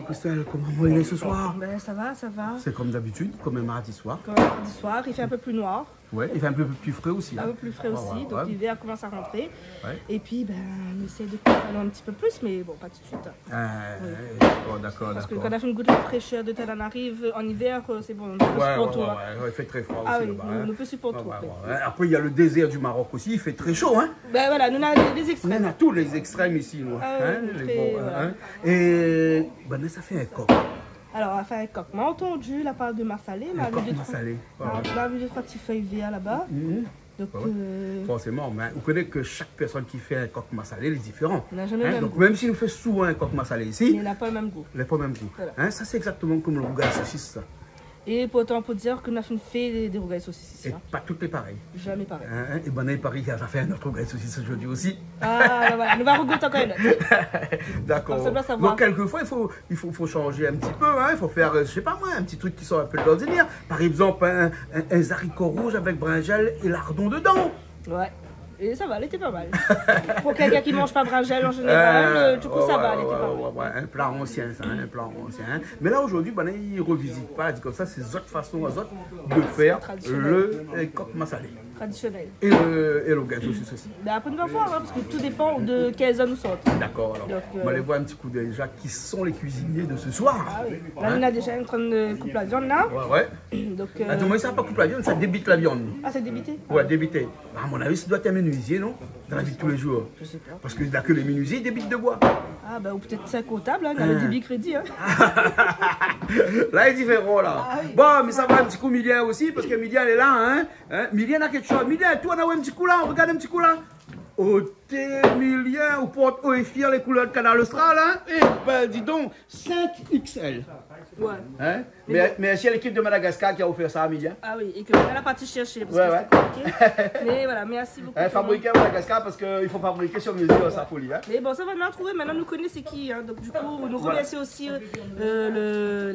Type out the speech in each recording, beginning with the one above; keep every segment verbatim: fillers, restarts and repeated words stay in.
Christelle, koman i lé se soir ? Ben, sa va, sa va. Sé kom dabitid, kom in mardi soir. Kom in mardi soir, i fé in pé pli noir. Ouais, i fé in pé pli fré osi, in pé pli fré osi, donk livèr i komans a rantré. Ouais. Épi, ben, nou éséy kontwolé in ti pé plis, mé bon, pa tout suit, in. Ah, dakor, dakor. Parske kan nou la fine gout la fréshèr de Tananarive an ivèr, sé bon, nou pé pa siport, in. Ouais, i fé tré fré osi laba, in. Nou pé pa siport tro. Ouais. Apré, néna le dézèr du Maroc osi, i fé tré sho, in. Ben voilà, nou néna lé, lé zékstrèm. Nou néna tout lé zékstrèm isi, nou. Ah oui, nou lé tré, voilà. É, ben, sa fé in kok. Alor, nou la fé in kok. Moin la antandi la parl de masalé, moin la vi dé troi, moin la vi dé troi ti fèy vèr laba. Donk, forséman, mé ou koné ke shak pèrsone ki fé in kok masalé, lé diféran. Donk, mèm si nou fé souvan in kok masalé isi, li na pa le mèm gou. Voilà. Sa, sé égzaktoman kom le rougay sosis, sa. É pourtan, pou dir ke nou la fine fé dé, dé rougay sosis isi, in. É pa tout lé parèy. Zamé parèy. In, é ben, Paris la fé in ot rougay sosis zordi osi. Ah, ben voilà, nou va rogout ankor in ot. Dakor. Donk, kèlkefoi, i fo, i fo, fo shanj in ti pé, in. I fo fé, je sais pas moi, in ti truk ki sort in pé de lordinèr. Par égzanp, in, in, in zariko rouz avèk brinzèl é lardon dedan. Ouais. É sa va, lété pa mal. Pou kèlkin ki manz pa brinzèl an zénéral, du kou, sa va, lété pa mal. Ouais, in pla ansien, sa, in pla ansien. Mé la, zordi, ben, i revizit pa, i di konmsa, sé zot fason azot de fé le, euh, kok masalé. Tradisionèl. É le, é le rougay sosis osi. Ben, apré, nou va voir, in, parske tout i dépan de kèl zone ou sort. Dakor, alor. Donk, nou va alé voir in ti kou déza ki son lé kuizinié de se soir. Ah oui. La, nou la déza antrin de koup la vyann, la. Ouais, ouais. Donk, euh, atann, moin sa pa koup la vyann, sa débit la vyann. Ah, sa débité ? Ouais, débité. A mon avi, sa doi èt in menuizié, non ? Dan la vi de tou lé zour. Je sais pas. Parske na ke lé menuizié i débit de boi. Ah, ben, ou pétèt in kontab, in, dan le débit krédi, in. La, lé diféran, la. Ah oui. Bon, mé sa va in ti kou Milien osi, parske Milien lé la, in. Milien na kékshoz. Milien, toi, na in ti kou la, regard in ti kou la. Oté, Milien, ou port o é fièr lé koulèr de Kanal Austral, in. É ben, di donk, cinq X L. Ouais. In ? Mé, mé mèrsi a lékip de Madagascar ki la ofèr sa a Milien. Ah oui, é ke nou la parti shèrshé parske lété konpliké. Mé voilà, mèrsi bokou. Fabriké a Madagascar, parske i fo fabriké sur mesure, sa foli, in. Mé bon, sa va, nou la trouvé, mintnan nou koné sé ki, in. Donk, du kou, nou remèrsi osi, euh, le,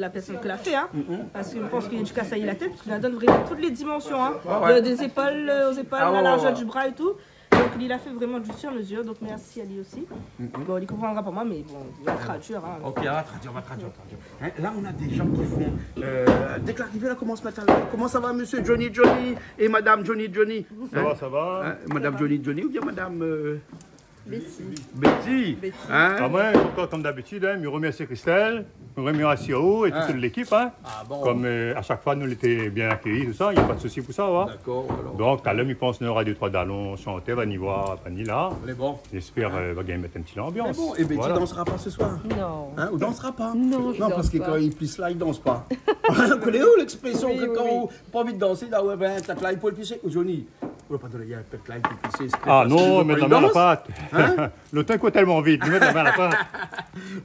la pèrsone ke la fé, in. Parske mi pans ke na in ti kas ali la tèt, parske li la donn vréman tout lé dimansion, in. Ouais, ouais. De, dé zépol, euh, o zépol, a la larzèr du bra é tou. Donk, li la fé vréman du sur mesure, donk mèrsi ali osi. Bon, li konprandra pa moin, mé bon, li va traduir, in. Ok, on va traduire, on va traduire, on va traduire. In, la, nou na dé zan ki fon, euh, dèk larivé la, koman sa va, mésyé Johnny Johnny é madam Johnny Johnny ? Sa va, sa va. In, madam Johnny Johnny oubien madam, euh, Betty. Betty. Betty. In ? Ah, moin, ankor kom dabitid, in, mi remèrsi Christelle. Nou remèrsi aou é tout lékip, in. Ah bon. Kom, euh, a shak foi nou lété bien akéyi, tousa, na pa de sousi pou sa, in. Dakor, alor. Donk, talèr, mi pans nora dé troi dalon shantèr, va ni voir, va ni la. Lé bon. J'espère, euh, va gingn mèt in ti lanbians. Lé bon. É Betty dansra pa se soir ? Non. In, ou dansra pa ? Non, mi dans pa. Non, parske kan i plis la, i dans pa. Ou koné ou lèksprésyon ke kan ou pa anvi dansé, la, ouais, ben, tak la, i pol plisé. Ou Johnny, ou la pa donn la pèt la, i pol plisé. Ah non, mé dan la pat. In ? Lo tan i kour tèlman vit, nou mèt la min a la pat.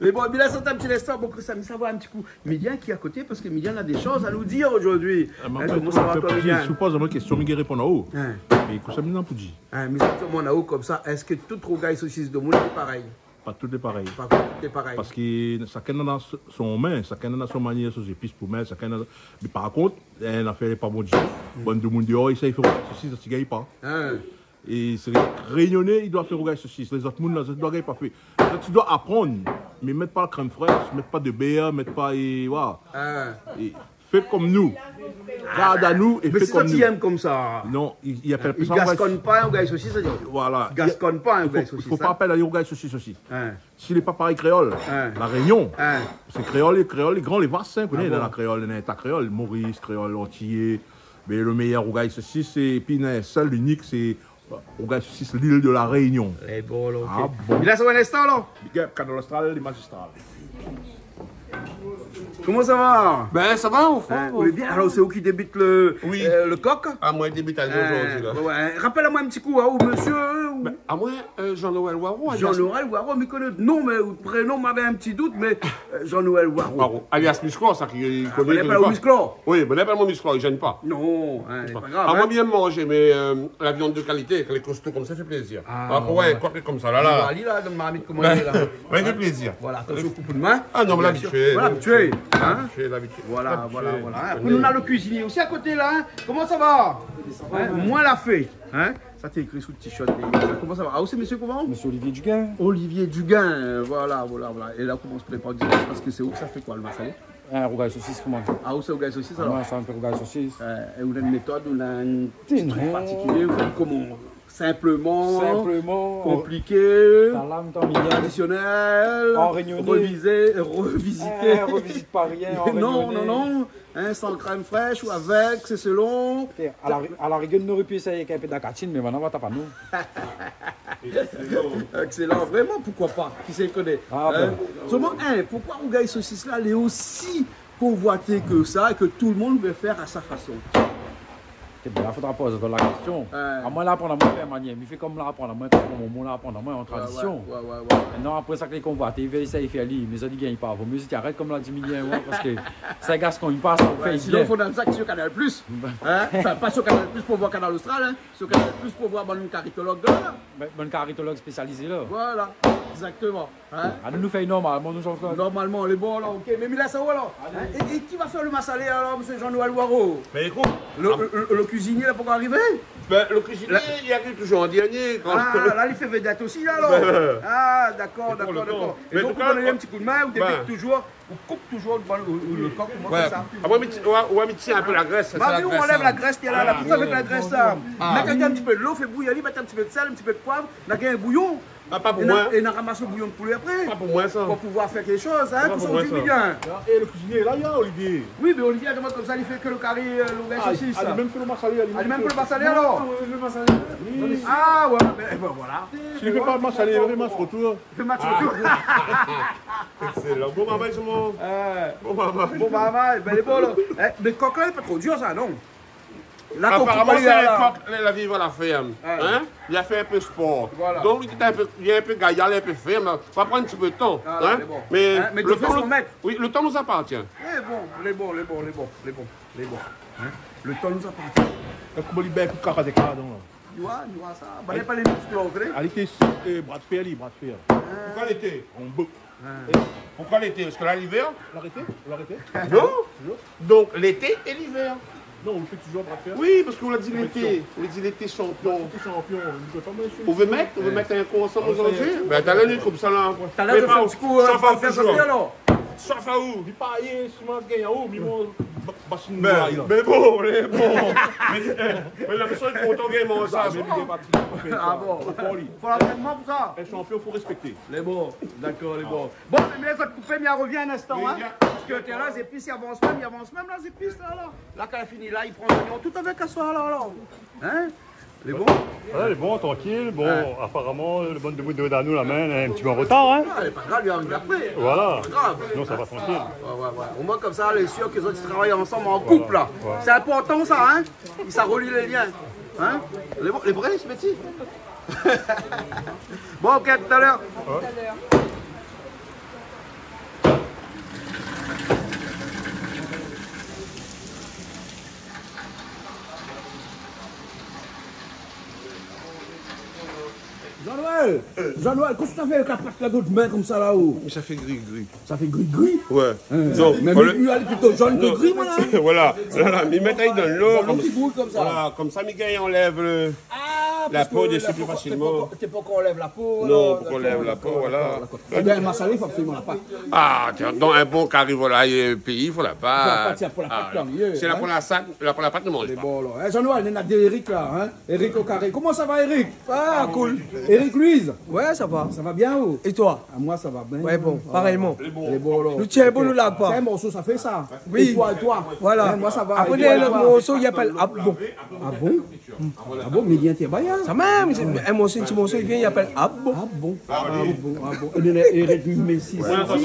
Mé bon, mé la, sa, in ti linstan, bon, ke sa, mi sava in ti kou. Milien ki lé a koté, parske Milien na dé shoz a nou dir zordi. Ah, mé in, an fèt, koman sa va, toi, Milien ? Si ou poz amoin késtion, mi gingn réponn aou. In. É kosa mi na pou dir. In, mé si ou demann aou konmsa, èske tout rougay sosis domoun lé parèy ? Pa tout lé parèy. Pa tout lé parèy. Parske shakinn na son, son min, shakinn na son manièr, son zépis pou mèt, shakinn na, mé par kont, in afèr lé pa bon ditou. Bann domoun déor, i sa i fé rougay sosis, sa i gingn pa. In. É sé Rényoné, i doi fé rougay sosis. Lézot moun la, zot i doi gingn pa fé. Zot i doi aprann. Mé mèt pa krèm frèsh, mèt pa de bèr, mèt pa, é, voilà. In. É fé kom nou. Gard anou é fé kom nou. Mé si zot i èm konmsa. Non, i, i apèl pa sa rougay sosis. I gaskonn pa in rougay sosis, sa i di. Voilà. I gaskonn pa in rougay sosis, in. I fo, i fo pa apèl ali rougay sosis osi. In. Si lé pa parèy kréol, La Rényon, sé kréol, lé kréol, lé gran, lé vas, in, koné, dan la kréol, néna in ta kréol, Moris, kréol, antiyé, mé lo méyèr rougay sosis, sé, épi néna in sèl, linik, sé rougay sosis lil de La Rényon. Lé bon, la, ok. Ah bon. Mé la, sé in instan, la. Big up, Kanal Austral, lé mazistral. Koman sa va ? Ben, sa va, an form, an form. In, ou lé bien ? Alor, sé ou ki débit le, euh, le kok ? Ah, moin i débit ali zordi, la. Ouais, ouais. Rapèl amoin in ti kou, in, ou mésyé, ou... Ben, amoin, euh, Jean-Noël Waro, alias Jean-Noël Waro, mi koné non, mé prénon, mavé in ti dout, mé, euh, Jean-Noël Waro. Waro, alias Misklo, sa ki, i koné. Ah, ben, i apèl aou Misklo. Oui, ben, i apèl amoin Misklo, i zèn pa. Non, in, lé pa grav, in. Amoin, mi èm manzé, mé, euh, la viann de kalité, kan lé kosto konmsa, i fé plézir. Ah, ouais. Kok lé konmsa, la, la. Alé, la, dan marmit, koman i lé, la. Ben, i fé plézir. Voilà, atansion, koup out min. Ah non, mé labitié. Bien sûr. Voilà, labitié, in. Labitié, labitié. Voilà, voilà, voilà. Apré, nou na le kuizinié osi a koté, la, in. Koman sa va ? In, moin la fé, in. Sa té ékri sou le t-shirt dèrièr. Koman sa va ? Ah, ou sé mésyé koman ? Mésyé Olivier Duguin. Olivier Duguin, euh, voilà, voilà, voilà. É la, koman i prépar dirèk, parske sé ou ki sa fé koi, le masalé ? In rougay sosis pou moin. Ah, ou sé rougay sosis, alor ? Moin, sé in pé rougay sosis. Euh, é ou na in métod, ou na in ti trik partikilié, ou fé koman ? Sinploman, sinploman, konpliké, talam, tanmiyan, tradisionèl, an rényoné, révizé, révizité. Eh, révizit pa rien, an rényoné. Non, non, non. Hein, san krèm frèsh ou avèk, sé selon. Ok, a la, a la rigèr, nou noré pi éséy avèk in pé d'akatine, mé mintnan, va tap anou. Excellent, vréman, poukoi pa ? Kisa i koné ? Ah, hein ? Solman, hein, poukoi rougay sosis la, lé osi konvoité ke sa, é ke tout le monde vé fèr a sa fason ? Ébin, la, fodra poz azot la késtion. Ouais. Amoin, la aprann amoin fé manièr. Mi fé kom la aprann amoin, kom mon momon la aprann amoin an tradision. Ouais, ouais, ouais, ouais. Mintnan, apré sa ke lé konvoité, i vé éséy fé ali. Mé sa, li gingn pa. Vo myé zot i arèt, kom la di Milien, ouais, parske sa, Gascon, i pas, i fé bien. Ouais, sinon, fo dan sa ki sir Canal Plus. Hein ? Anfin, pa sir Canal Plus pou voir Kanal Austral, hein. Sir Kanal Plus pou voir bann karitolog la. Bann, bann karitolog spésializé la. Voilà, exactement. Hein ? Ah, nou, nou fé normalman, nou, Jean-Claude. Normalman, lé bon, alor, ok. Mé mi lès aou, alor. Allez. Hein ? É, é ki va fèr le masalé, alor, mésyé Jean-Noël Waro ? Mé ékout, le, le, le, le kuizinié la pankor arivé ? Bin, le kuizinié, li ariv touzour an dèrnié, kan... Ah, la, li fé vedèt osi, la, alor. Ah, dakor, dakor, dakor. Mé an tou ka, ou donn in ti koudmin, ou dépik touzour, ou koup touzour le, le, le kok, koman sa ? Ouais. Apré, mi ti-, ouais, ouais, mi tir in pé la grès, sa, la grès, hein. Ou anlèv la grès, la, la, pou fé avèk la grès, la. Ah. Mèt in ti pé dolo, fé bouyir, mèt in ti pé de sèl, in ti pé de poiv, na gingn in bouyon. Ah, pa pou moin. É na, é na ramas le bouyon de poulé apré. Pa pou moin, sa. Pou pouvoir fèr kékshoz, hein, pou son ti bien. Pa pou moin, sa. É le kuizinié la, li lé la, Olivier. Oui, mé Olivier, atann, komsa, li fé ke le kari, euh, le rougay sosis. Ah, li mèm fé le masalé, li mèm fé le masalé, alor. Ah, ouais, ouais, mé, eh ben, voilà. Si li fé pa le masalé, li fé match retour. Li fé match retour. Excellent. Bon travay, tout le monde. Euh, bon travay. Bon travay. Bin, lé bon, la. Eh, mé kok la, lé pa tro dir, sa, non ? La, aparaman, sé la, la, la viv a la fèrm, hein ? Li la fé in pé spor. Voilà. Donk, li lé in pé, li lé in pé gayar, in pé fèrm, la. Sa va prann in ti pé de tan, hein ? Voilà, mé bon. Mé le tan, oui, le tan nous appartient. Lé bon, lé bon, lé bon, lé bon, lé bon, hein ? Le tan nous appartient. Donk, koman li bin kout kaka dé kar, donk, la ? Li voi, li voi sa. Bann la pa lé misk, la, ou koné ? Ali té, euh, bra de fèr, li, bra de fèr. Poukoi lété ? An bok. Ah. Poukoi lété ? Parske la, livèr. L'arèté ? L'arèté ? Non. Non. Donk, lété é livèr. Non, ou fé touzour bra de fèr. Oui, parske ou la di lété. Ou la di lété shanpion. Lété shanpion, ou pé pa mèt, ou pé mèt in kou ansanm zordi. Bin, talèr, nou, komsa, la. Talèr, nou fé in ti kou, euh, sof aou, alor. Sof aou. Li pa ayé, si moin gingn aou, mi mon ba-, basine. Bin, mé bon, lé bon. Mé, eh, mé la pèrsone lé kontan gingn manz sa. Ah bon ? Fo lantrènman pou sa. In shanpion, fo rèspèkté. Lé bon, dakor, lé bon. Bon, mé mi lès aou koupé, mi arvien in instan, hein. Oui, bien. Parske talèr, zépis i avans mèm, i avans mèm, la, zépis, la, la. La, kan la fini, la, li pran zoignon tout avèk aswar, la, la. Hein ? Lé bon ? Ouais, lé bon, trankil. Bon, aparaman, le bann de bout de Danou, la, mé in ti pé an rotar, hein. Ah, lé pa grav, li ariv apré. Voilà. Pa grav. Non, sa va trankil. Ouais, ouais, ouais. Omoin, komsa, lé sir ke zot i travay ansanm an koup, la. Voilà. Sé inportan, sa, hein. Sa i reli lé lien. Hein ? Lé bon, lé vré, sé pti. Bon, ok, talèr. Ouais. Jean-Noël, Jean-Noël, kosa ou fé avèk la pat la dan out min komsa la, oh ? Sa fé gri-gri. Sa fé gri-gri ? Ouais. Hein, non, mé li, li lé plito jone ke gri, moin, la. Voilà. La, la, mi mèt ali dan dolo, komsa. Voilà, komsa, mi gingn anlèv le, la po dési pli fasilman. Ah, parske la, té pankor, té pankor anlèv la po, alor. Non, pankor anlèv la po, voilà. Dakor, dakor. Ébin, masalé, i fo absoliman la pat. Ah, tiens, dan in bon kari volay, euh, péi, i fo la pat. I fo la pat, sé pou la pat, la, mié, hein. Sé la, pou la sa-, la, pou la pat, nou manz pa. Mé bon, alor. Eh, Jean-Noël, néna dé Eric la, hein. Eric au carré. Koman sa va, Eric ? Ah, cool. Eric Louise ? Ouais, sa va. Sa va bien, ou ? É toi ? Ah, moin, sa va bien. Ouais, bon, parèyman. Lé bon, alor. Nou tienbo, nou larg pa. Sé in morso, sa fé sa. Oui. É toi, é toi ? Voilà. Hein, moin, sa va. Apré, é toi, é toi ? Néna in ot morso, i apèl Ah bon. Ah bon ? Ah bon, mé li vien, tienbo, hein ? Sa mèm, sé in morso, in ti morso, i vien, i apèl Ah bon. Ah bon ? Ah bon, ah bon. Ébin, Eric Messi, ouais, sa va.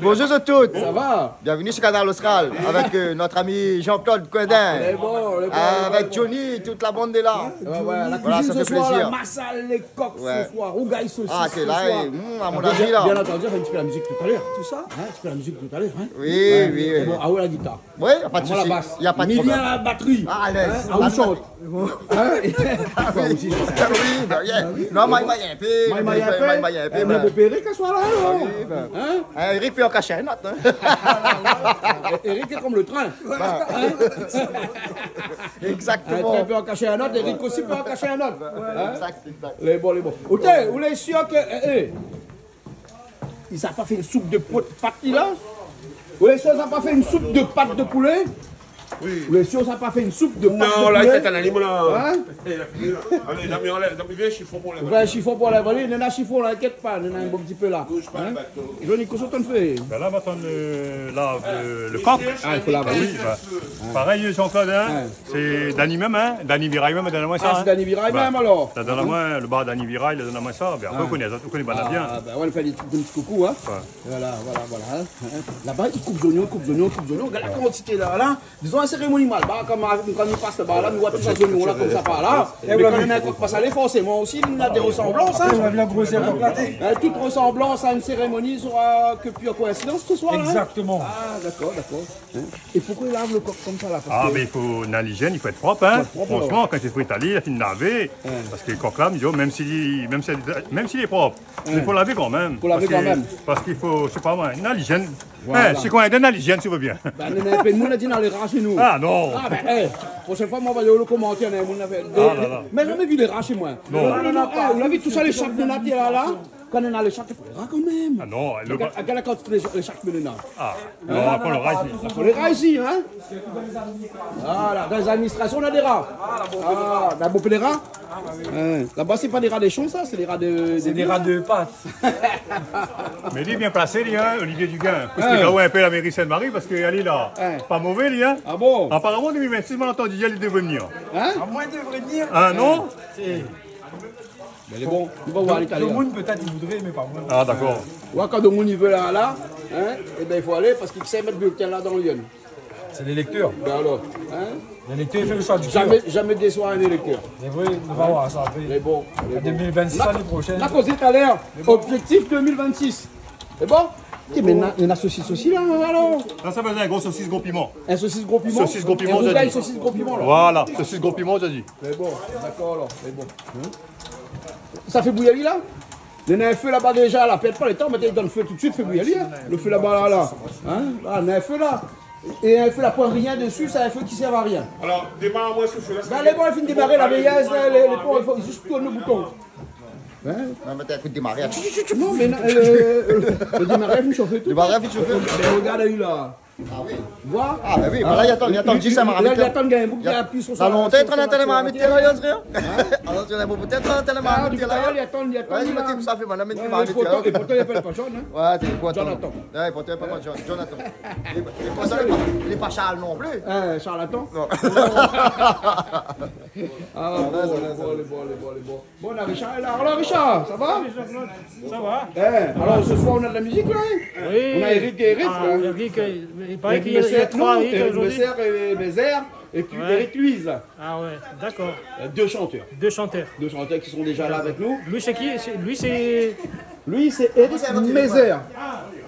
Bonjour à tous. Ça va ? Bienvenue sur Kanal Austral avec, euh, notre ami Jean-Claude Coindin. Lé bon, lé bon, lé bon. Avec Johnny, toute la bande est là. Ouais, ouais, la cuisine ce soir, la masalé kok ce soir, rougay sosis ce soir. Ah, c'est là, et, mm, à mon avis, là. Bien entendu, on fait un petit peu la musique tout à l'heure. Tout ça ? Hein, un petit peu la musique tout à l'heure, hein ? Oui, oui, oui. Bon, ah ouais, la guitare. Oui, y a pas de souci. Moi, la basse. Y a pas de problème. Milien, la batterie. Ah, à l'aise. Hein ? Ah, ou shant. Hein ? Ah oui. Ah oui, bin, yeah. Non, may, may in pé. May, may in pé. May, may in pé, bin. Mon bopèr i sar la, alor. Ah oui, bin. Hein ? Hein, Eric pé an kash in not, hein. Eric lé konm le trin. Bin. Hein ? Exactement. In trin pé an kash in not, Eric osi pé an kash in not. Voilà, hein ? Exact, exact. Lé bon, lé bon. Oté, ou lé sir ke, eh, eh, i sa pa fé in soup de po-, pat, li la ? Ou lé sir i sa pa fé in soup de pat de poulé ? Oui. Ou lé sir i sa pa fé in soup de pat de poulé ? Non, la, sé in alim, la. Hein ? Alé, la, la, la, vien shifon pou lèv. Vien shifon pou lèv. Alé, néna shifon la, inkièt pa, néna in bon ti pé la. Bouj pa, bato. Hein ? Johnny, kosa ou antann fé ? Bin la, ma antann, euh, lav, euh, le kok. Ah, i fo lav. Ah oui, bin, parèy, Jean-Claude, hein. Ouais. Sé Dany mèm, hein ? Dany Viray mèm la donn amoin sa, hein ? Ah, sé Dany Viray mèm, alor ? La donn amoin, le bar Dany Viray la donn amoin sa. Bin, apré, ou koné, ou koné pa la bien. Ah, bin, ouais, nou fé in ti, in ti koukou, hein ? Ouais. Voilà, voilà, voilà, hein. Hein ? Laba, i koup zoignon, koup zoignon, koup zoignon. Gard la kantité la, la. Dizon, in sérémoni malbar, kan, kan i pas laba la, nou voi tout sa zoignon la, konmsa par la. Mé kan néna in kok pa salé, forséman osi, néna dé resanblans, hein. Apré, nou la vi la grosèr de la platé. Hein, tout resanblans a in sérémoni sera ke pure coïncidence ce soir, hein. Exactement. Ah, dakor, dakor. Hein ? É poukosa i lav le kok konmsa la ? Parske... Ah, mé i fo, néna lizièn, i fo èt prop, hein. Fo èt prop, alor. Fransman, kan i fé étalé, la fine lavé. Ouais. Parske le kok la, mi di, mèm si, mèm si, mèm si lé prop, mé i fo lavé kan mèm. Ouais. Fo lavé kan mèm. Parske, parske i fo, sé pa moin, néna lizièn. Voilà. Hein, sé koi, néna lizièn, si ou vé bien. Bin, néna in pé moun la di néna le ra shé nou. Ah, non. Ah, bin, eh, proshèn foi, moin va lir le komantèr, néna in moun la fé. Ah, la, la. Mé la, mi la vi le ra shé moin. Non. Non, non, non, eh, ou la vi tout sa, lé shat néna la, la. Kan néna le shat, i fo le ra kan mèm. Ah non, le... Gard, gard la kantité le shat néna. Ah, non, apré le ra isi. Apré le ra isi, hein. Voilà, dan lé administrasion, néna dé ra. Ah, la bonpé dé ra. Hein, laba, sé pa dé ra de shan, sa, sé dé ra de, sé dé ra de pat. Mé li lé bien plasé, li, hein, Olivier Duguin. Parske li la oir in pé la méri Sainte-Marie, parske alé la, pa mové, li, hein. Ah bon ? Aparaman, deux mille vingt-six, moin la antann dir li devé vnir. Hein ? Ah, moin devé vnir. Ah, non ? Sé Bin, lé bon, nou va oir talèr. Domoun, pétèt, i voudré, mé pa moin. Ah, dakor. Ouais, kan domoun i vé la, la, hein, ébin, i fo alé parske i sa mèt biltin la dan le yèn. Sé lé léktèr. Bin alor, hein ? Lé léktèr i fé le shoi du kèr. Zamé, zamé désoir in léktèr. Sé vré, nou va oir sa apré. Lé bon, lé bon. An deux mille vingt-six, lané proshèn. Nou va kozé talèr. Lé bon. Objektif deux mille vingt-six. Lé bon ? É, mé néna, néna sosis osi la, alor. Sa, sa va èt in gro sosis gro piman. In sosis gro piman ? Sosis gro piman, mi la di. In rougay sosis gro piman, la. Voilà, sosis gro piman, mi la di. Lé bon, dakor, alor, lé bon. Hein ? Sa fé bouyir ali la ? Néna in fé laba déza la, pèrd pa le tan, mèt ali dan le fé tout suit, fé bouyir ali, hein. Le fé laba la, la. Hein ? La, néna in fé la. É in fé la, poin rien dési, sé in fé ki sèrv a rien. Alor, démar amoin sou fé la. Bin, lé bon, la fine démaré, la, mé, euh, lé, lé, lé, i fo zis tourn le bouton. Hein ? Non, mé té, ékout, démaré. Non, mé non, euh, le, le démaré la fine shofé tout. Démaré la fine shofé. Bin, regard ali la. Ah oui. Voilà. Ah, bin oui, voilà, i atann, i atann, zis in marmit, la. I atann, gingn in boug i apiy sir sa. La lontan, i trin in tèl marmit, la, i trin. Hein ? Alor, ou la pétèt in tèl marmit, la. Ah, dopi talèr, i atann, i atann, ouais, la. Sa fé mal, la, mèt in marmit, pourtan, la. É pourtan, i apèl pa John, hein. Ouais, sé koi, Jonathan. Ouais, pourtan, i apèl pa John, Jonathan. Lé, lé pa, lé pa, lé pa Charles non pli. Hein, charlatan ? Non. Ah, bon, lé bon, lé bon, lé bon. Bon, néna Richard lé la. Alor, Richard, sa va ? Sa va. Eh, alor, se soir, nou na de la mizik, la, hein ? Oui. Nou na Eric é Eric, ah, la. Eric, euh, i paré Eric Messer, non, Eric Messer é Bézère, épi Eric Louise. Ah ouais, dakor. Euh, deux chanteurs. Deux chanteurs. Deux chanteurs qui sont déjà là avec nous. Lui, c'est qui ? C'est, lui, c'est... Lui, c'est Eric Messer.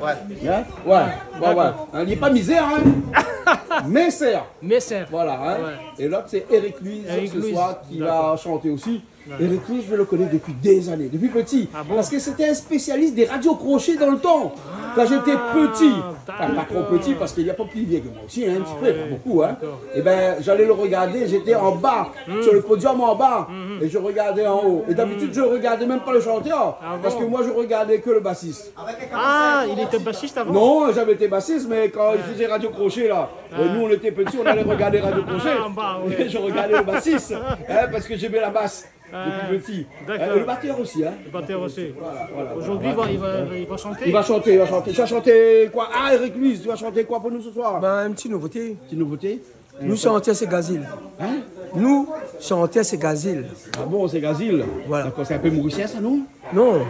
Ouais. Hein ? Ouais, ouais, ouais. Dakor. Hein, li lé pa mizèr, hein. Messer. Messer. Voilà, hein. Ouais. Et l'autre, c'est Eric Louise, ce soir, qui va chanter aussi. Eric Louise, je le connais depuis des années, depuis petit. Ah bon ? Parce que c'était un spécialiste des radios crochets dans le temps, quand j'étais petit. Ah, d'accord. Enfin, pas trop petit, parce qu'il y a pas plus vieux que moi aussi, hein, un petit peu, pas beaucoup, hein. Ah ouais, d'accord. Eh ben, j'allais le regarder, j'étais en bas, sur le podium en bas, et je regardais en haut. Et d'habitude, je regardais même pas le chanteur, parce que moi, je regardais que le bassiste. Ah, il était bassiste avant ? Non, j'ai jamais été bassiste, mais quand il faisait radio crochet, là, euh, nous, on était petits, on allait regarder radio crochet. Ah, bah ouais. Et je regardais le bassiste, hein, parce que j'aimais la basse. Depuis petit. Ah, d'accord. Euh, et le batteur aussi, hein. Le batteur aussi. Voilà, voilà. Aujourd'hui, il va, il va, il va chanter. Il va chanter, il va chanter. Tu vas chanter quoi ? Ah, Eric Louise, tu vas chanter quoi pour nous ce soir ? Ben, une petite nouveauté. Petite nouveauté ? Nous, chanter, c'est Gazil. Hein ? Nous, chanter, c'est Gazil. Ah bon, c'est Gazil ? Voilà. D'accord, c'est un peu mauricien, ça, non ? Non,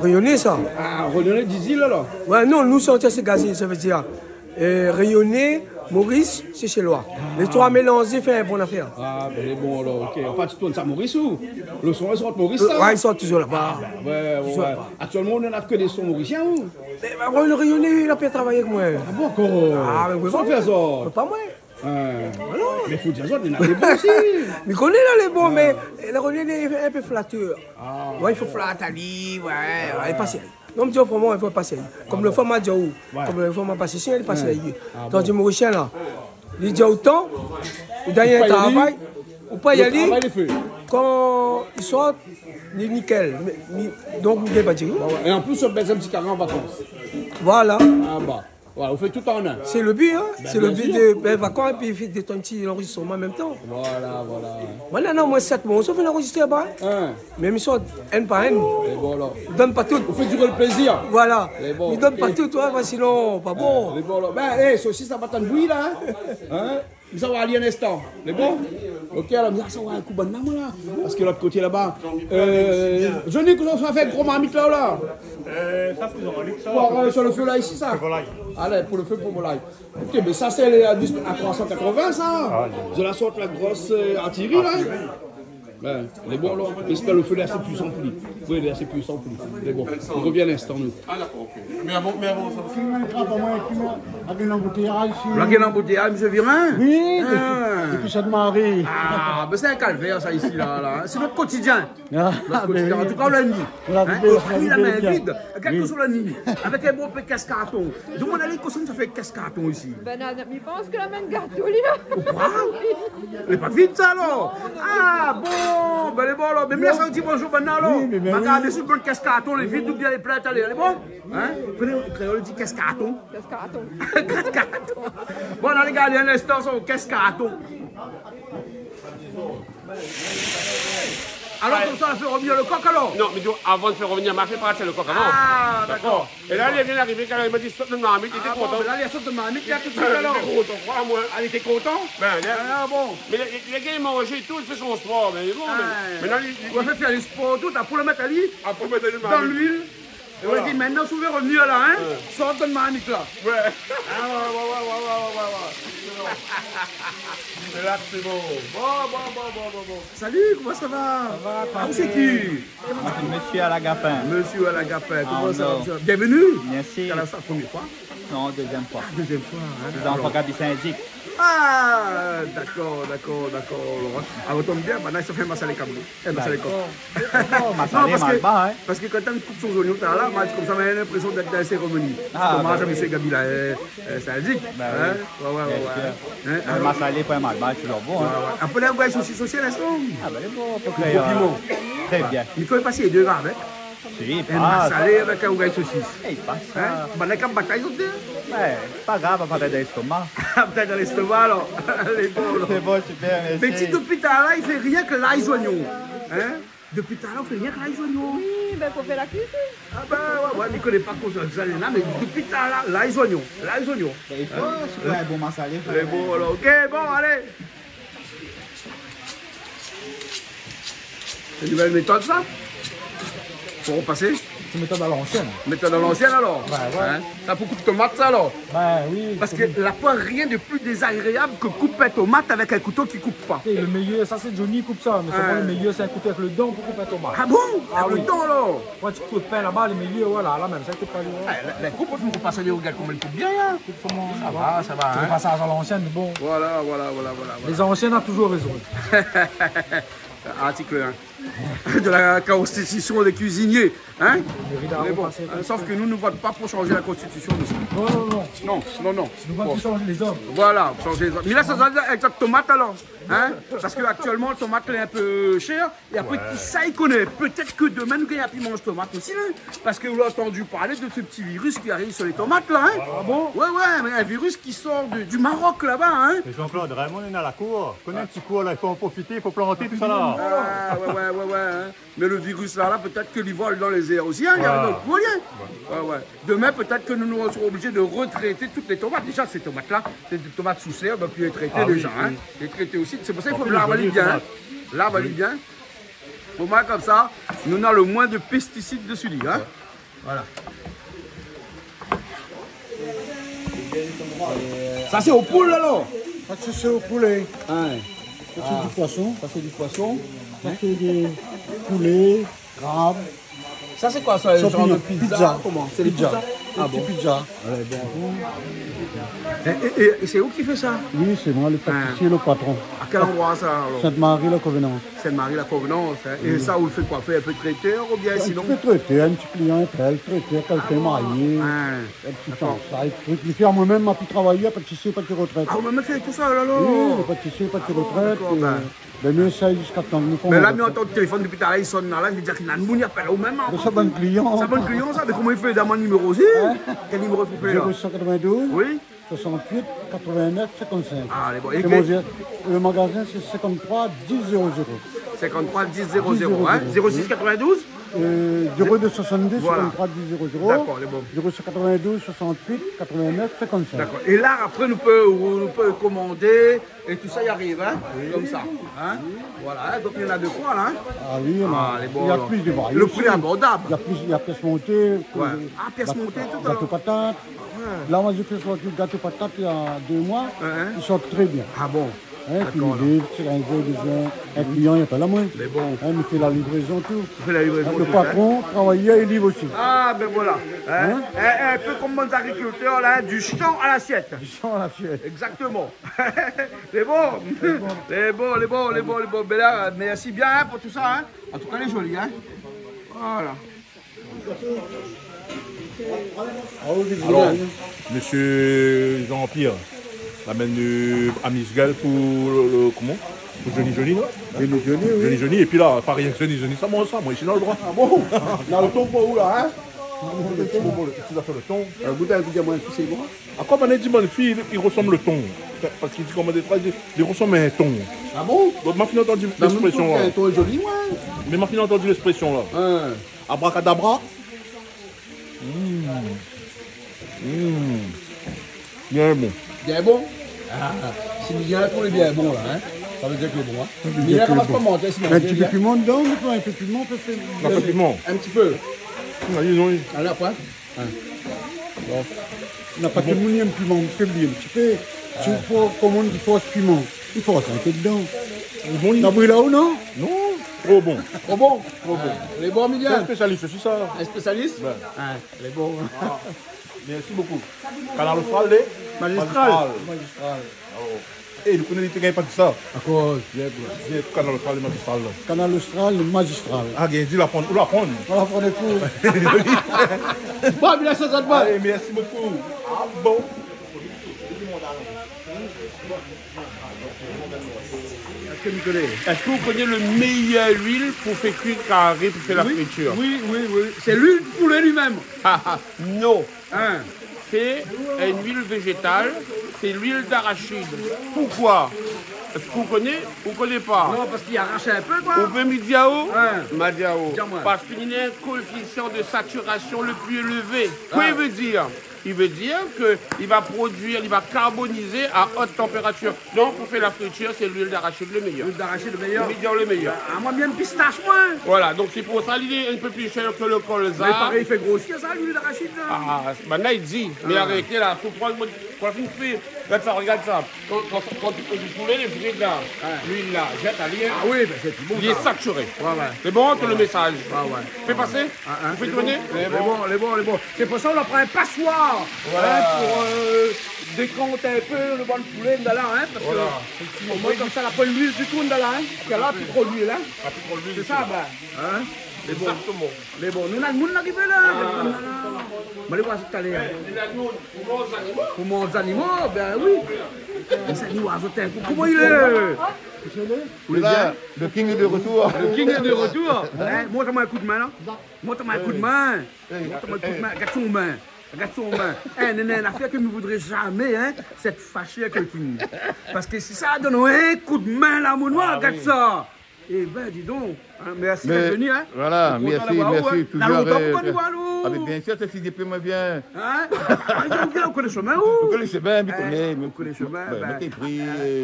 réunionnais, ça. Ah, réunionnais des îles, alors ? Ouais, non, nous, chanter, c'est Gazil, ça veut dire Euh, réunionnais, Maurice, Seychellois. Ah. Les trois mélangés fait une bonne affaire. Ah, ben, lé bon, alors, ok. Enfin, tu tournes ça Maurice ou ? Le son, il sort Maurice, ça ? Ouais, il sort toujours là-bas. Ah, ben, ouais, ouais, ouais. Toujours là-bas. Actuellement, on n'a que des sons mauriciens, ou ? Mais, bah, ouais, le réunionnais, il a bien travaillé avec moi. Ah bon, encore ? Ah, mais oui, oui. Sans faire ça. Pas moi. Voilà. Mé fo dir azot, néna lé bon osi. Mi koné la lé bon, mé la revien lé in pé flatèr. Ah. Ouais, i fo flat ali, ouais, ouais, i pas ali. Non, mi di, franshman, i fo pas ali. Kom lo fwa ma di aou, kom lo fwa ma pas isi, li pas ali. Ah bon. Donk, di Morisien la, li di aou, otan, ou dèryèr travay, ou pa y alé. Lo travay lé fé. Kan i sort, li nikel. Mé, mi, donk, mi gingn pa dir. Bah ouais. É an plis, ou bès in ti kari an vakans. Voilà. Ah bah. Voilà, ou fé tout an in. Sé lo bi, hein. Bin, bien sir. Sé lo bi de, bin, vakans, épi fé dé, in ti anrozistroman an mèm tan. Voilà, voilà. Moin, non, non, moin, sèt moi, ou sa fé anrozistré laba, hein. Hein. Mé mi sort inn par inn. Lé bon, alor. Donn pa tout. Ou fé dir lo plézir. Voilà. Lé bon, ok. Mi donn pa tout, ouais, ouais, sinon, pa bon. Lé bon, alor. Bin, é, sosis, sa va tann bouyir la, hein. Hein ? Mi sa oir ali in instan. Lé bon ? Ok, alor, mi sa oir in kou bann la, moin, la. Parske lot koté laba. Euh, Johnny, kosa ou sa fé gro marmit la, la ? Euh, sa, sé pou marmit, sa. Pou, euh, sur lo fé la, isi, sa ? Pou volay. Alé, pou lo fé, pou volay. Ok, mé sa, sé lé, euh, a trois cent quatre-vingts, sa. Ah, oui. Zot la sort la gro, euh, artillerie, la, hein. Artillerie. Ouais, lé bon, alor. Mé sé pa lo fé la, sé plis anpli. Oui, la, sé plis anpli. Mé bon, nou revien in instan, nou. Ah, dakor, ok. Mé avan, mé avan, sa. Si, mé grap, moin, ki moin, avèk lanboutèyaz isi. La gingn lanboutèyaz, mésyé Virin ? Oui, ah. Dopi, dopi Sint-Mari. Ah, bin, sé in kalvèr, sa, isi, la, la. Sé nout kotidien. Ah, nout kotidien. Mé oui. An tou ka, ou la ni. Voilà, hein, vous pouvez, osi, la min vid. Oui. Kèlkeswa la ni. Avèk in bon pé kès karton. Demann ali kosa sa fé kès karton isi. Bin, non, non, mi pans ke la min gard tout, li la. Ou kroi ? Lé pa vid, sa, alor ? Non, non, non. Ah, bon, bin, lé bon, alor. Mé mi la sa di bonjour, bin, alor. Oui, mé, mé oui. Ma gard si lo kès karton lé vid oubien lé plin, alé, lé bon ? Hein ? Koné, kréol i di kès karton. Kès karton. Kès karton. Bon, alé, gard in instan, sa, kès karton. Alor, ouais. Konmsa, ou fé revnir lo kok, alor ? Non, mé di, avan de fé revnir, ma fé parti lo kok avan. Ah, dakor. Dakor. É la, li vien arivé, kan li la di sort dann marmit, li té kontan. Ah bon, mé la, li la sort dann marmit, li la tout suit, alor. Li té kontan, kroi amoin. Ah, li té kontan ? Bin, li la... Ah, bon. Mé li, li, li la gingn manzé é tout, li fé son spor, mé bon, mé, mé la, li, li... Ou la fé fé lo spor, tout, apré ou la mèt ali... Apré ou mèt ali dann luil. Voilà. É ou la di, mintnan, si ou vé revnir la, hein, sort dann marmit la. Ouais. Ah, ouais, ouais. Sé la, sé bon. Bon, bon, bon. Salut, comment ça va ? Ça va, tranquille. Ah, ou sé ki ? Moin sé Mésyé Alagapin. Mésyé Alagapin, koman sa va, mésyé ? Bienvenue. Merci. Kanal Austral, promié foi ? Non, dézyèm foi. Ah, dézyèm foi, hein. Lé zanfan Gaby Saint-Dick. Ah, dakor, dakor, dakor. Alor, tonm bien, banna sa fé masalé kabri. Eh, masalé kok. Dakor. Dakor, masalé, non, parske, malbar, hein. Parske kan ou koup son zoignon, la, moin, konmsa, moin la linprésion d'èt dann in sérémoni. Ah, bin oui. Omaz a mésyé Gaby la, euh, euh, Saint-Dick, hein. Bin oui. Ouais, ouais, ouais, ouais. Bien sir. Hein, alor. Masalé, pa mal, bin, toujour bon, hein. Ouais, ouais. Apré, la, ou gingn sosis osi, in instan. Ah, bin, lé bon, fo... Gro piman. Trè bien. Mé kan i pas, i doi avèk. Si, i pas. In masalé avèk in rougay sosis. Eh, i pas, sa. Hein ? Banna i kab batay, zot dé. Ouais, pa grav, pa batay dan lèstoma. Batay dan lèstoma, alor. Lé bon, alor. Lé bon, super, mèrsi. Mé ti, dopi talèr la, i fé rienk lay, zoignon. Hein ? Dopi talèr la, ou fé rienk lay, zoignon. Oui, bin, pou fé la kuizine. Ah bin, ouais, ouais, mi koné pa kosa sa lé la, mé dopi talèr la, lay, zoignon. Lay, zoignon. Bin, i fo, si ou vé in bon masalé, fo... Lé bon, alor. Ok, bon, alé. Sé in nouvèl métod, sa ? Pou repasé ? Sé métod a lansièn. Métod a lansièn, alor ? Ouais, ouais. Hein ? Sa pou koup tomat, sa, alor ? Bin oui. Parske la poin rien de pli dézagréab ke koup in tomat avèk in kouto ki koup pa. É lo méyèr, sa sé Johnny i koup sa, mé sé... Ouais. Moin lo méyèr, sé in kouto avèk lo dan pou koup in tomat. Ah bon ? Ah oui. Avèk lo dan, alor ? Ouais, ti kouto d'pin laba, lé méyèr, voilà, la mèm, sa i koup pa loin. Eh, la, la koup, fo pa sa, rogard koman li koup bien, hein. Koup koman, ouais. Sa va, sa va, hein. Sé lo pasaz a lansièn, mé bon. Voilà, voilà, voilà, voilà, voilà. Lé zansien na toujour rézon. Artik un de la Constitution des cuisiniers, hein ? Mé bon, hein, sof ke nou, nou vot pa pou shanj la konstitision, nou. Non, non, non. Non, non, non. Nou vot pou shanj lézom. Bon. Voilà, shanj lézom. Mé la, sa, sa, avèk tomat, alor, hein ? Parske aktièlman, tomat lé in pé shèr. É apré, kisa i koné ? Pétèt ke domin, nou gingn pi manz tomat osi, hein ? Parske ou la antandi parl de se ti virus ki ariv sur lé tomat, la, hein ? Ah bon ? Ouais, ouais, mé in virus ki sort de, du Maroc, laba, hein ? Mé Jean-Claude, Raymond lé dan la kour. Koné in ti kour, la, i fo an profité, i fo planté tout sa, la. Ah, ouais, ouais, ouais, ouais, hein. Mé lo virus la, la, pétèt ke li vol dan lé zèr osi, hein, li ariv dan lo poulé. Ouais, ouais. Domin, pétèt ke nou, nou sra oblizé de retrété tout lé tomat. Déza, sé tomat la, sé dé tomat sou sèr, donk li lé trété déza, hein. Ah oui, oui. Li lé trété osi. Sé pou sa i fo lav ali bien, hein. An plis, lé virus, tomat. Lav ali bien. Oui. Pou moin, konmsa, nou na lo moin de pestisid dési li, hein. Ouais. Voilà. Sa sé o poul, alor ? Sa sé, sé o poulé. Hein. Sa sé di poison. Sa sé di poison. Sa sé dé poulé, krab. Sa sé koi sa, in zanr de pizza ? Champignon. Pizza. Koman ? Sé dé pizza. Pizza. Ah bon ? Pizza. Ouais, bon. É, é, é, é sé ou ki fé sa ? Oui, sé moin, le patisié, le patron. A kèl landroi sa, alor ? Sainte-Marie-la-Covenance. Sainte-Marie-la-Covenance, in. É sa, ou fé koi ? Fé in pé trétèr oubien sinon ? In ti pé trétèr, in ti klian, in tèl, trétèr, kèlkin marié, in ti fiansay, trik. Mi fé amoin mèm, ma pi travay, patisié, pati retrèt. A, ou mèm fé tout sa, alor ? Oui, le patisié, pati retrèt, dakor. Bin, nou éséy ziska tan nou pran. Mé la, mi antan téléfone dopi talèr, i sone la, la, mi di, néna moun i apèl aou mèm, in. Mé sa bann klian. Sa bann klian, sa, mé koman i fé, dan mon niméro osi ? In ? Kèl niméro i fo fé la ? Zéro six quatre-vingt-douze, oui, soixante-huit, quatre-vingt-neuf, cinquante-cinq. A, lé bon. Sé mon zé-, le magazin, sé cinquante-trois dix zéro zéro. Cinquante-trois dix zéro zéro, in ? Dix zéro zéro, oui. Zéro six quatre-vingt-douze ? Euh, zéro deux soixante-deux, voilà, cinquante-trois dix zéro zéro. Dakor, lé bon. Zéro six quatre-vingt-douze, soixante-huit, quatre-vingt-neuf, cinquante-cinq. Dakor. É la, apré, nou pé, nou pé komandé, é tout sa i ariv, in, konmsa, in. Voilà, in, donk néna de koi la, in. A oui, néna. A, lé bon, alor. Néna plis de variété osi. Le pri lé abordab. Néna plis, néna pièce montée, ouais, a, pièce montée, tout, gato patat. Ouais. La, moin, mi fé sortir gato patat néna dé moi. Ouais, ouais. I sort trè bien. A bon ? Dakor, alor. In, pi mi di, sé in zèr de zèr, in klian i apèl amoin. Lé bon. In, mi fé la livrézon, tout. Ou fé la livrézon, in, tout, in. Le patron, travayèr, i liv osi. A, bin voilà. In ? In, in pé konm bann agrikiltèr la, in, du champ à l'assiette. Du champ à l'assiette. Exactement. Lé bon. Lé bon, lé bon, lé bon, lé bon. Bin la, mèrsi bien, in, pou tout sa, in. An tou ka, lé zoli, in. Voilà. Alor, mésyé Jean-Pierre, la amenn, euh, amizgal pou le, le, koman ? Pou Johnny Johnny, non ? Johnny Johnny, oui. Johnny Johnny, épi la, pa rienk Johnny Johnny, sa manz sa, moin, isi, dan le droi. A bon ? Na le ton pou ou la, in ? Ti bobo, le, ti zafèr le ton. Euh, gout in, gout in, moin, tu sais quoi ? Akoz bann i di bann fi, i, i resanm le ton ? Parske i di koman dé troi, i di, i resanm in ton. A bon ? Donk, ma fine antann lèksprésyon la. Mé mi trouv in ton lé zoli, moin. Mé ma fine antann lèksprésyon la. In. Abrakadabra. Mm. Mm. Bien bon. Bien bon ? A, si mi di aou lé bien bon la, in, sa vé dir ke lé bon, in. Sa vé dir ke lé bon. Mé la, koman, koman, in ti pé piman dedan, mi pran in pé piman, pé fé... In pé piman. In ti pé. Alé, apré. In. Bon. Na pa tout le moun i èm piman, mi fé blié in ti pé. Si ou fé komann, i fors piman. I fors in pé dedan. Bon, na bril aou, non ? Non, tro bon. Tro bon ? Tro bon. A, lé bon, Miguel ? Sé in spésialis osi, sa. In spésialis ? Bin. A, lé bon. A. Mèrsi bokou. Kanal Austral, lé ? Magistral. Magistral. Magistral. Alor, é, nou koné li té gingn pa di sa. Akoz ? Bien, bien, Kanal Austral, lé magistral la. Kanal Austral, lé magistral. A, gingn di, la aprann, ou la aprann. Ou la aprann kou. Bon, bien, sa, sa, bon. Alé, mèrsi bokou. A bon. Èske ou koné le méyèr luil pou fé kui karé, pou fé la fritir ? Oui, oui, oui. Sé luil poulé li mèm. Non. In. Sé in luil véjétal, sé luil d'arachid. Poukoi ? Èske ou koné ? Ou koné pa ? Non, parske i arash in pé, koi. Ou vé mi di aou ? In. Ma di aou. Di amoin. Parske li na in koéfisian de satirasion le pli élevé. Koi i vé dir ? I vé dir ke li va produir, li va karbonizé a ot tanpératir. Donk, pou fé la fritir, sé luil d'arachid le méyèr. Luil d'arachid le méyèr. Le méyèr, le méyèr. A, moin, mi èm pistash, moin. Voilà, donk sé pou sa li lé in pé pli shèr ke le kolza. Mé parèy, i fé grosir sa, luil d'arachid la. A, bin la, i di. Mé arèt la, fo pran, kan ou fé, gard sa, gard sa. Kan, kan, kan ou fé poulé, lé fri la, luil la, zèt ali, in. A oui, bin, sé bon, li lé satiré. Ouais, ouais. Sé bon, tout le mésaz. Ouais, ouais. Fé pasé. A, in. Ou fé tourné. Lé bon, lé bon, lé bon. Sé pou sa ou la pran in pasoir, in, pou, euh, dékant in pé le bann poulé, la, in, parske, voilà, éfèktivman, omoin konmsa, la pa luil ditou, la, in. Parske la, pi tro luil, in. A, pi tro luil, sé sa, bin, in. Lé bon. Exactement. Lé bon. Nou, la, moun la arivé la. A. Bon, alé voir talèr. Pou manz zanimo. Pou manz zanimo, bin oui. Mé sa, nou, azot in kou. Koman i lé ? Ou lé bien ? Le king est de retour. Le king est de retour. In, mont amoin in koudmin, la. Mont amoin in koudmin. Mont amoin in koudmin. Gard son min. Gard son min. In, néna in nafèr ke mi voudré zamé, in, sé èt fashé avèk le king. Parske si sa la donn aou in koudmin la, mon noir, gard sa. Ébin, di don. In, mèrsi d'èt vni, in. Voilà, mèrsi, mèrsi, toultan. Na lontan, euh, nou la kontan voir aou. A, mé bien sir, sé si Dié pé, moin vien. In ? A, ou koné shomin, ou ? Ou koné shomin, mi koné, mi koné shomin, bin, moin té pri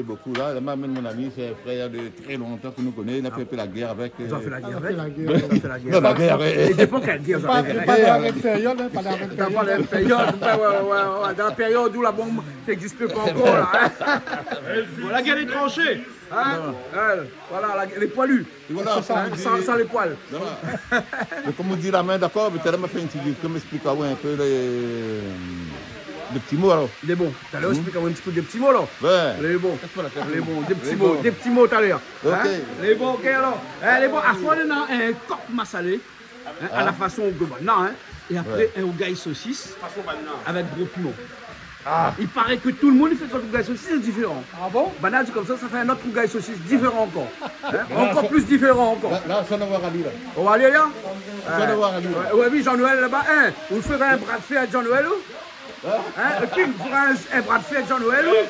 bokou la. La, ma amenn mon ami, sé in frèr de trè lontan ke nou koné, nou la fé in pé la gèr avèk, euh... Zot la fé la gèr avèk ? Zot la fé la gèr. Non, la gèr, ouais. É dépan kèl gèr zot la fé. Pa, pa dan la mèm périod, in, pa dan la mèm périod. Dan la mèm périod, bin, ouais, ouais, ouais, dan la périod ousa la bonm i égzis pa ankor, la, in. Voilà, la gèr lé transhé. In ? Ouais, voilà, la, lé poilu. É voilà, in, san, san lé poil. Voilà. Mé konm ou di, la min, dakor, mé talèr ma fé in ti, konm mi èksplik aou in pé lé, Dé ti mo, alor. Lé bon. Talèr, ou esplik amoin in ti kou dé ti mo, alor. Lé bon. Lé bon. Dé ti mo, dé ti mo talèr. OK. Lé bon, OK, alor. Lé bon, aswar, nou néna in kok masalé, in, a la fason global, non, in. É apré, in rougay sosis avèk gro piman. I paré ke tout le moun i fé son rougay sosis, sé diféran. Ah bon ? Banna la di konmsa, sa fé in ot rougay sosis diféran ankor. In ? Ankor pli diféran ankor. La, la, sa nou va alé la. Ou va alé la ? Sa nou va alé la. Ou la vi Jean-Noël laba, in ? Ou fé in bra d'fèr avèk Jean-Noël, ou ? In ? Le King, ou fé in, in bra d'fèr avèk Jean-Noël, ou ?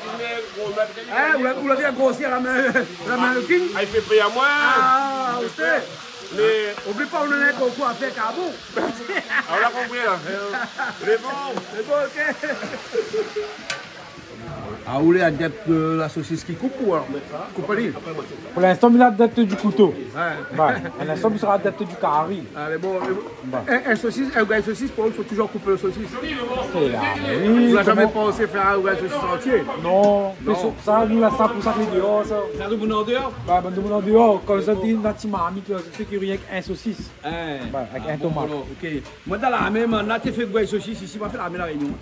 In ? Ou la, ou la vi grosir la min, la min le King ? Ah, i fé pèr amoin. Ah, ou sé. Mé oubli pa, nou néna in konkour a fèr, karbon. Ah, ou la konpri la. Lé bon. Lé bon, OK. Ah, ou lé adèp de la sosis ki koup, ou alor ? Koup ali. Pou linstan, mi lé adèp di kouto. Ouais. Bon, pou linstan, mi sra adèp di kari. Alé, bon, lé bon. Bon. In, in sosis, in rougay sosis, pou ou, fo touzour koup le sosis. Sé la, oui. Ou la zamé pansé fé in rougay sosis antié ? Non. Non. Mé sa, sa, nou la sa pou sa, lé déor, sa. Sa, tout moun an déor ? Ba, bann tout moun an déor. Konmsa, ti, na ti marmit, la, sé ke rienk in sosis. In. Ba, avèk in tomat. Ah bon, alor, OK. Moin, dan larmé, man, la, té fé rougay sosis isi, moin la fé larmé La Rényon.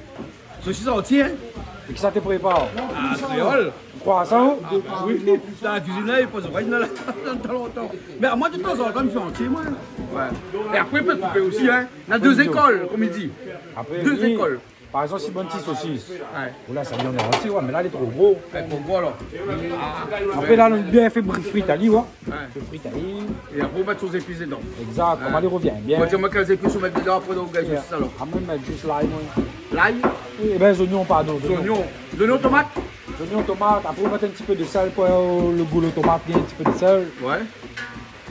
Sosis antié, in ? É kisa té prépar ? Ah, kréol. Koi sa, ou ? Ah, ba oui, dan la kuizine la, i pé pa, i na la, dan tan lontan. Mé moin, de tan zan tan, mi fé antié, moin. Ouais. É apré, i pé koupé osi, in. Na dé zékol, konm i di. Apré, oui. Dé zékol. Par égzanp, si bann ti sosis, ouais, ou la, sa i vien an antié, ouais, mé la, lé tro gro. Lé tro gro, alor. Ah. Apré, la, nou la bien fé bri-, frit ali, ouais. Ouais. Fé frit ali. É apré, ou mèt son zépis dedan. Exact, koman li revien bien. Ou va dir amoin kèl zépis ou mèt dedan apré, donk, ouais, sosis, alor. Ah, moin, mi mèt zis lay, moin. Lay ? Oui, é bin, zoignon, pardon, zoignon. Zoignon. Zoignon, tomat ? Zoignon, tomat. Apré, ou mèt in ti pé de sèl pou, euh, le gou le tomat, bien in ti pé de sèl. Ouais.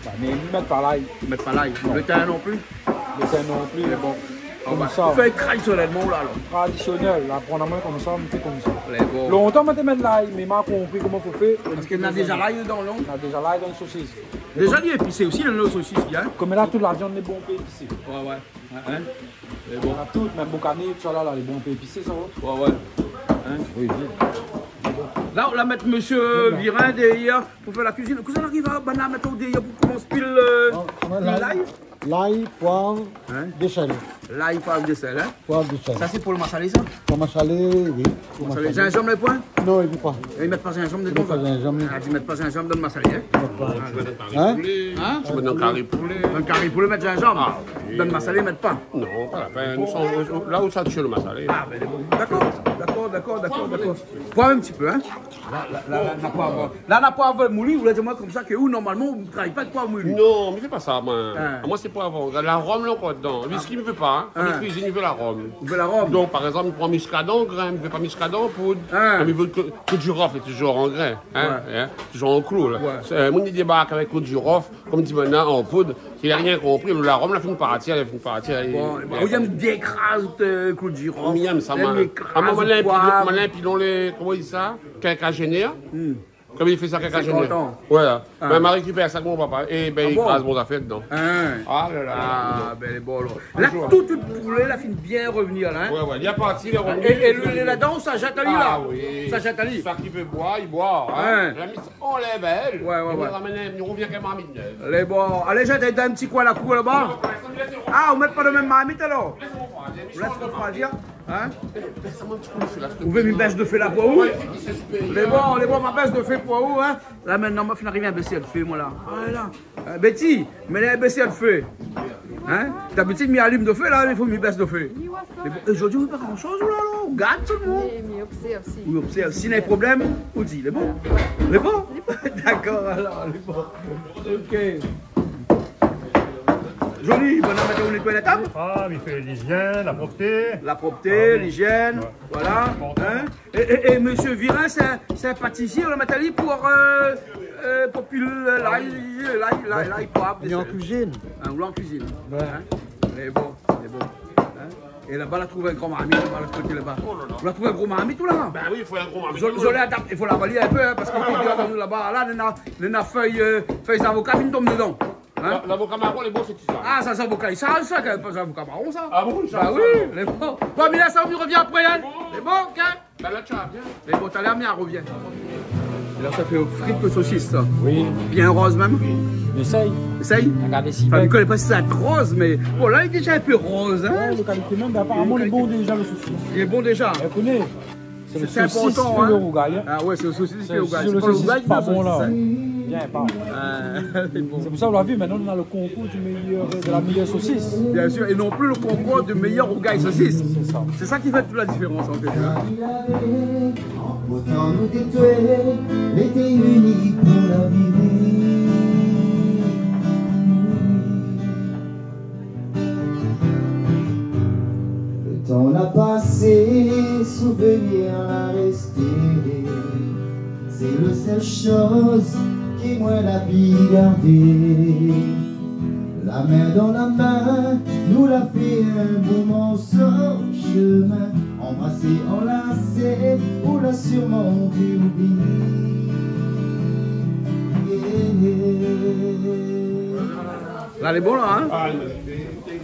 Ba, mé mi mèt pa lay. Mèt pa lay. Non. Le tin non pli ? Le tin non pli. Mé bon. Konmsa. Ou fé tradisionèlman, ou la, alor ? Tradisionèl, la, aprann amoin konmsa, mi fé konmsa. Lé bon. Lontan, moin té mèt lay, mé ma konpri koman fo fé. Parske na déza lay dedan, non ? Na déza lay dan le sosis. Déza, li lé épisé osi, in, le sosis, bien. Konm la, tout la viann lé bon, pé épisé. Ouais, ouais. In, in. Lé bon. Na tout, mèm boukané, tousala, la, lé bon, pé épisé, sa, ouais. Ouais, ouais. In ? Oui, oui. La, ou la mèt mésyé Virin dèrièr pou fé la kuizine. Kosa i ariv, in, banna mèt aou dèrièr pou komans pil, euh, pil lay ? Non, lay, poiv, de sèl. Lay, poiv, de sèl, in ? Poiv, de sèl. Sa, sé pou le masalé, sa ? Pou masalé, oui. Pou masalé. Zinzanm, lé poin ? Non, i vé pa. I mèt pa zinzanm dedan, koi. I mèt pa zinzanm. Ah, i mèt pa zinzanm dan le masalé, in ? I mèt pa. In ? Ou mèt dan kari poulé. Dan kari poulé, mèt zinzanm. Ah, oui. Dan le masalé, i mèt pa. Non, pa la pèn. Nou sort la ousa i tié le masalé. Ah, bin, bon. Dakor, dakor, dakor, dakor. Poiv in ti pé, in ? La, la, la, la, na poiv. La, na poiv mouli, ou la di amoin konmsa ke ou, normalman, ou travay pa èk poiv mouli. Non, mi fé pa sa, moin. In. Moin, sé poiv. Larom, la, ankor dedan. Wiski, mi vé pa, in. In. An kuizine, mi vé larom. Ou vé larom. Donk, par égzanp, mi pran miskadan an grin, mi vé pa miskadan an poud. In. Mé mi vé ke, klou de jirof lé touzour an grin, in, in, touzour an klou, la. Ouais. Sé, euh, moun i débark avèk klou de jirof, konm di banna, an poud, si li la rien konpri, larom la fine parti, la fine parti, é, bon, é bin, ou yèm bien kraz, euh, klou de jirof. Mi yèm sa, moin. Yèm kraz, moin, lé poiv. Moin, lé pilon, lé, koman i di sa ? Kinkajené, in ? Hmm. Konm i fé sa, kinkajené. Sé kontan. Ouais. Ah. Bin, ma rékipèr sa èk mon papa. É bin, i kraz mon zafèr dedan. Ah. In. Ah la la. Ah, bin, lé bon, alor. La, tout, tout poulé la fine bien revni, la, in ? Ouais, ouais. Li la parti, li la revni. É, é lé ladan, sa i zèt ali, la ? Ah oui. Sa i zèt ali. Sak i vé boir, i boir, in. Ouais. La mi anlèv aèl. Ouais, ouais, ouais. É mi ramèn, mi revien avèk marmit nèv. Lé bon. Alé, zèt ali dan in ti koin la kour laba. Ah, ou mèt pa dan mèm marmit, alor ? Ou lès refroidir. In ? Ou vé mi bès de fé la pou ou ? Lé bon, lé bon, ma bès de fé pou ou, in ? La, mintnan, ma fine ariv in bésèr de fé, moin, la. Ah, la. Euh, Betty, mèt in bésèr de fé. In ? Dabitid, mi alim de fé, la, i fo mi bès de fé. Mé bon, zordi, ou fé pa gran shoz, ou la, la, ou gard tout le moun. Mi, mi obsèrv osi. Ou obsèrv. Si na in problèm, ou di, lé bon ? Lé bon ? Lé bon. Dakor, alor, lé bon. OK. Zoli, bon, nou va mèt, ou nétoiy la tab ? Ah, mi fé lizièn, la propté. La propté, lizièn, voilà. Ah oui. Ouais. Inportan. In ? É, é, é mésyé Virin, sé in, sé in patisié, ou la mèt ali pou, euh, euh, pou pil, euh, lay, lay, lay, lay, poiv, dé sèl. Ah oui. Lé an kuizine. In, ou lé an kuizine. Ouais. In ? Lé bon, lé bon. In ? É laba, la trouv in gran marmit, laba, lot koté laba. Oh la la. Ou la trouv in gro marmit, ou la ? Bin oui, i fo in gro marmit. Zoli, zoli, adap-, i fo lavalé in pé, in, parske laba, la, néna, néna fèy, euh, fèy zavoka, vien tonm dedan. In ? La, lavoka maron, lé bon, sé ti sa. Ah, sa, zavoka, sa, sa, ke, pa zavoka maron, sa. Ah bon, sa, sa, non. Ba oui, lé bon. Bon, mé la, sa, ou revien apré, in. Lé bon, OK. Ba la, ti revien. Lé bon, talèr, mi revien. É la, sa fé frit le sosis, sa. Oui. Bien roz mèm. Éséy. Essaye. Regardez si... Enfin, bèl. Je connais pas si c'est atroce, mais bon, là, il est déjà un peu rose, hein. Ouais, le qualité même, mais apparemment, il est bon déjà, le saucisse. Il est bon déjà. Vous connaissez, c'est le saucisse, c'est le rougail, hein. Ah ouais, c'est le saucisse, c'est le rougail. C'est le saucisse pas bon, là. Bien, pas. Euh, c'est bon. C'est pour ça, on l'a vu, maintenant, on a le concours du meilleur, de la meilleure saucisse. Bien sûr, et non plus le concours du meilleur rougail saucisse. C'est ça. C'est ça qui fait toute la différence, en fait, hein. Pourtan nou té toué, lété ini pou la vi. Le tan la pasé, souvenir la resté. Sé le sèl shoz ke moin la pi gardé. La min dan la min, nou la fé in bon morso shemin. Anbrasé, anlasé, ou la sirman pi oublié. La lé bon la, hein ?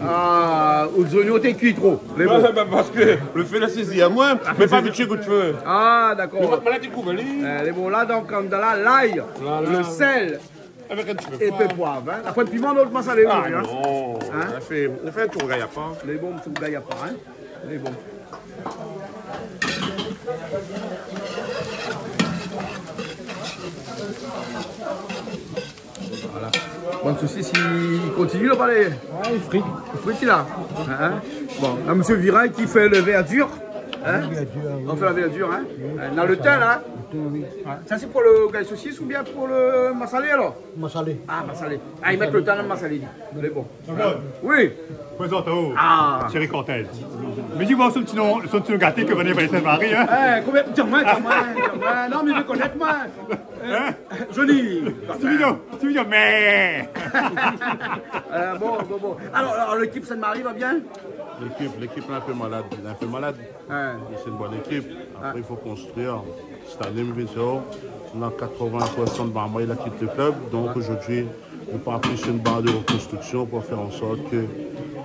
Ah, ou zonion té kui tro. Lé bon. Ouais, bah, parce que le feu la sézi amoin, mé pa abitié kout feu. Ah, dakor. Mé moin la dékouv ali. Eh, lé bon la, donk, konm dan la, lay, le sèl, avèk in ti pé poiv, hein. Apré, piman, lot masalé, hein. Ah non. Hein ? Nou la fé, nou la fé in ti rougay apar. Lé bon, ti rougay apar, hein. Lé bon. Voilà. Bon, le saucisse, il continue, là, parler. Ouais, il frit. Il frit, là. Hein ? Bon, là, monsieur Viray qui fait le verdure. Hein ? La verdure, oui. On fait la verdure, hein ? Oui, c'est ça. Euh, dans le thym, là. Le thym, oui. Ouais. Ça, c'est pour le rougail saucisse ou bien pour le massalé, alors ? Massalé. Ah, massalé. Ah, i mèt lo tan dan massalé, li. Lé bon. Jean-Claude. Oui. Prézant aou. Ah. Thierry Cortez. Mé di amoin son ti non, son ti non gaté ke René Vincent Marie, hein. Eh, konbien, di amoin, di amoin, di amoin. Non, mé mi koné amoin. Hein ? Joli. Ti vé dir, ti vé dir, mé. Euh, bon, bon, bon. Alors, alors, l'équipe Sainte-Marie va bien ? L'équipe, l'équipe est un peu malade, un peu malade. Ouais. Mé sé in bone ékip. Apré, i fo konstrui. Sèt ané, mi vé dir, nou na katrovin pour san marmay la kit le klub. Donk, zordi, nou pran plis in bar de rekonstriksion pou fé an sort ke,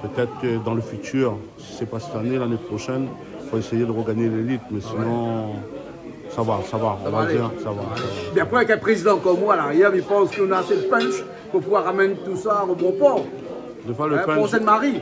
pétèt ke dan le fitir, si sé pa sèt ané, lané proshèn, fo éséy regagn lélit. Mé sinon, sa va, sa va. Sa va alé. Mé apré, avèk in prézidan konm ou a l'arièr, mi pans ke nou na asé de punch pou pouvoir ramenn tout sa o bon por. Défoi, le punch,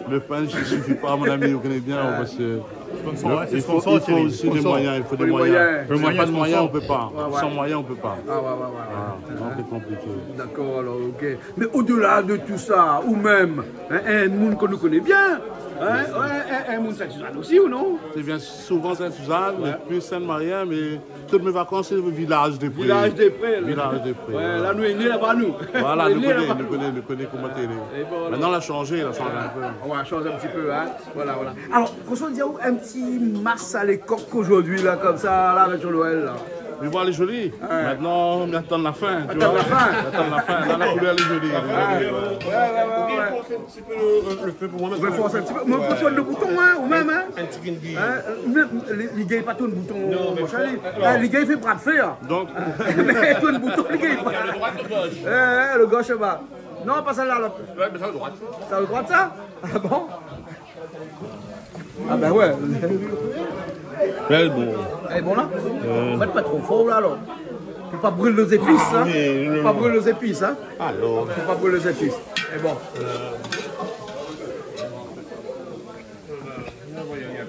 le punch, i sifi pa, mon ami, ou koné bien, parske i fo, i fo osi dé moiyin, i fo dé moiyin. Dé moiyin, sponsor. Si na pa de moiyin, ou pé pa. Ouais, ouais. San moiyin, ou pé pa. Ah, ouais, ouais, ouais. Voilà. Donk, sé konpliké. Dakor, alor, OK. Mé odela de tout sa, ou mèm, hein, in moun ke nou koné bien, hein, ouais, in, in moun Sint-Sizane osi, ou non ? Mi vien souvan Sint-Sizane, mé plis Sint-Marien, mé tout mé vakans, sé Vilaz dé Pré. Vilaz dé Pré, la. Vilaz dé Pré, ouais, voilà. La nou lé né laba, nou. Voilà, nou koné, nou koné, nou koné koman té lé. É bon, alor. Mintnan, la shanzé, la shanzé in pé. Ouais, shanz in ti pé, hein. Voilà, voilà. Alor, kosa ou di, in ti masalé kok zordi, la, konmsa, la, avèk Jean-Noël, la. Mi voi, lé zoli. Ouais. Mintnan, mi atann la fin, tu vois. Atann la fin. Mi atann la fin. La, la koulèr, lé zoli, lé zoli, ouais. Ouais, ouais, ouais, ouais. Ou pé fors in ti pé lo, le, le feu pou moin mintnan. Ou pé fors in ti pé. Moin, mi pé tourn lo bouton, hein, ou mèm, hein. In ti guinguille. Hein, mèm, li, li gingn pa tourn bouton, mon shèri. Non, mé fo, alor. Hein, li gingn fé bra de fèr, hein. Donk. Mé tourn bouton, li gingn pa. Lo droit, lo gosh. Eh, eh, lo gosh, laba. Non, pa sèl-la, lot. Ouais, mé sa, lo droit. Sa, lo droit, sa ? Ah bon ? Ah ben ouais. Lé bon. Lé bon, la ? Euh. Mèt pa tro for, la, alor. Fo pa bril lé zépis, hein. Ah, oui, non, non. Fo pa bril lé zépis, hein. Alor. Fo pa bril lé zépis. É bon.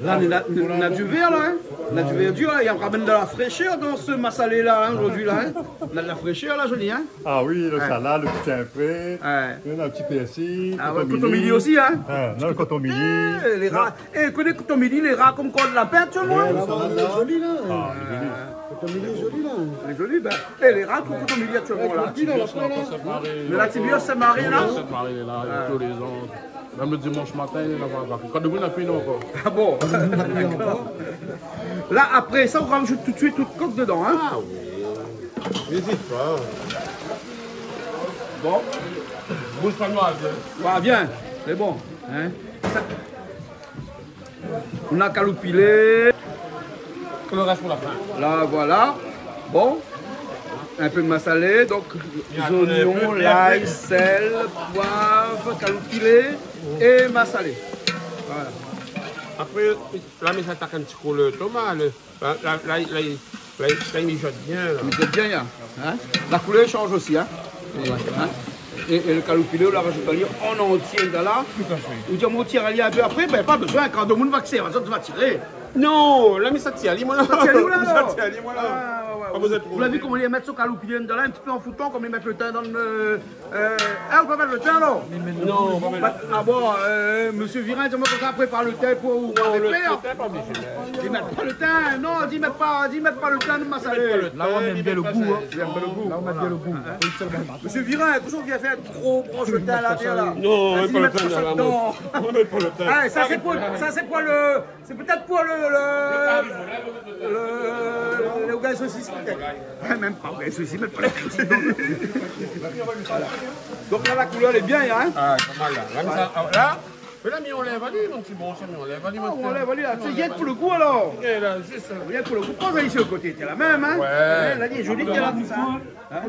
La, na, na, na di vèr, la, hein. Na di vèr, la. Na ramenn de la fréshèr dan se masalé, la, hein, zordi, la, hein. Na de la fréshèr, la, zoli, hein. Ah oui, lo salad, lo ti tin fré. Ouais. Mé na lo ti pèrsi, kotomili. Ah ouais, kotomili osi, hein. Ah, non, lo kotomili. Eh, lé ra. Eh, koné kotomili, lé ra konm kor de lapin, tu vois. Ouais, lo salad, la. Lé zoli, la. Ah, lé zoli. Kotomili lé zoli, la. Lé zoli, ben. Eh, lé ra, kotomili aktièlman, la. Mé la ti bios, sé maré, la. Sé maré, la, tou lé zan. Mèm le dimansh matin, lé laba. Kan domoun na pi, non, ankor. Ah bon ? Dakor. La, apré sa, ou rajout tout de suite tout kok dedan, hein ? Ah oui. Ézit pa. Bon. Bouj pa, bien. Ouais, bien. Sé bon, hein ? Sa, nou na kaloupilé. Lo rès pou la fin. La, voilà. Bon. In pé masalé, donk, bien, zonion, lay, sèl, poiv, kaloupilé é masalé. Voilà. Apré, la, mi sa atak in ti kou lo tomat, lo, la, la, la, la, la, la, i mijot bien, la. I mijot bien, la. Hein ? La koulèr i shanz osi, hein ? Ouais. Hein ? É, é lo kaloupilé, ou la rajout ali an antié, la. Tout à fait. Ou di, mon tir ali in pé apré, bin, pa bezoin, kan demoun va tir, zot va tiré. Non, la, mi sa tir ali, moin, la. Sa tir ali, ou la, alor ? Mi sa tir ali, moin, la. Ah, ouais, ouais. Pa bezoin de tro. Ou la vi koman li mèt son kaloupilé dedan la, in ti pé an foutan, konm li mèt lo tin dan lo, euh, ah, ou pa mèt lo tin, alor ? Non, pa mèt. Bah, ah bon, euh, mésyé Virin, di amoin konmsa, prépar lo tin pou ou. Non, lo tin, pa oblizé, mé li mèt pa lo tin, non, li mèt pa, li mèt pa lo tin, ma salé. La, ou mèt bien lo gou, hein. Li mèt pa lo gou. La, ou mèt bien lo gou. Hein ? Mésyé Virin, kosa ou vien fé tro bransh lo tin la, la ? Non, mèt pa lo tin, la, non. Mèt pa lo tin. Ah, sa, sé pou, sa, sé pou lo, sé pétèt pou lo, lo, lo, lo rougay sosis, pétèt. Ah, mèm pa rougay sosis, mèt pa lo tin. Voilà. Donk la, la koulèr lé bien, hein ? Ah, pa mal, la. La, mi sa, ah, la, mé la, mi anlèv ali, mon ti bon, sa, mi anlèv ali, ah, mon ti, ou anlèv ali, la. Sé rienk pou lo gou, alor. Rienk pou lo gou. Poz ali si lo koté, té la mèm, hein ? Ouais. Ouais, la, lé zoli, té la, konmsa. Hein ?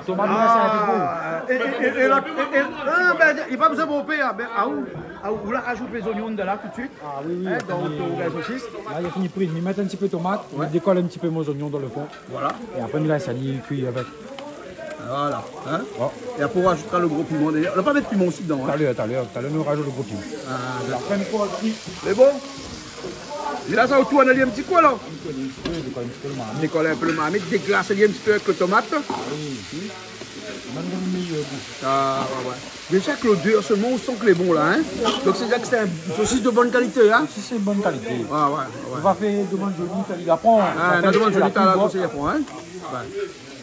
Tomat, ah, sé in pé gou. É, é, é, é la, é, é, ah, bin, li la pa bezoin bonpé, hein. Bin, ah, ou, ah, ou la rajout lé zonion dedan la tout de suite. Ah oui, oui, hein, dan lo rougay sosis. La, li la fini pri. Mi mèt in ti pé tomat, ouais, mi dékol in ti pé mon zonion dan lo fon. Voilà. É apré, mi lès ali kui avèk. Voilà, hein. Bon. É apré, ou rajoutera lo gro piman dèrièr. Ou la pa mèt piman osi dedan, hein. Talèr, talèr, talèr, nou rajout lo gro piman. Ah, dakor. Sé bon. É la, sa, ou tourn ali in ti kou, alor. Dékol in ti pé, dékol in ti pé lo marmit. Dékol in pé lo marmit, déglas ali in ti pé avèk lo tomat. Ah oui. Mèm dan lo méyèr gou. Ah, ouais, ouais. Déza, avèk lodèr solman, ou san ke lé bon, la, hein. Donk, sé-à-dir ke sé in sosis de bone kalité, hein. Sosis de bone kalité. Ouais, ouais, ouais. Ou va fé domann Johnny, sa li aprann. Ah, ou va fé domann Johnny, talèr, la, konmsa li aprann, hein. Ouais.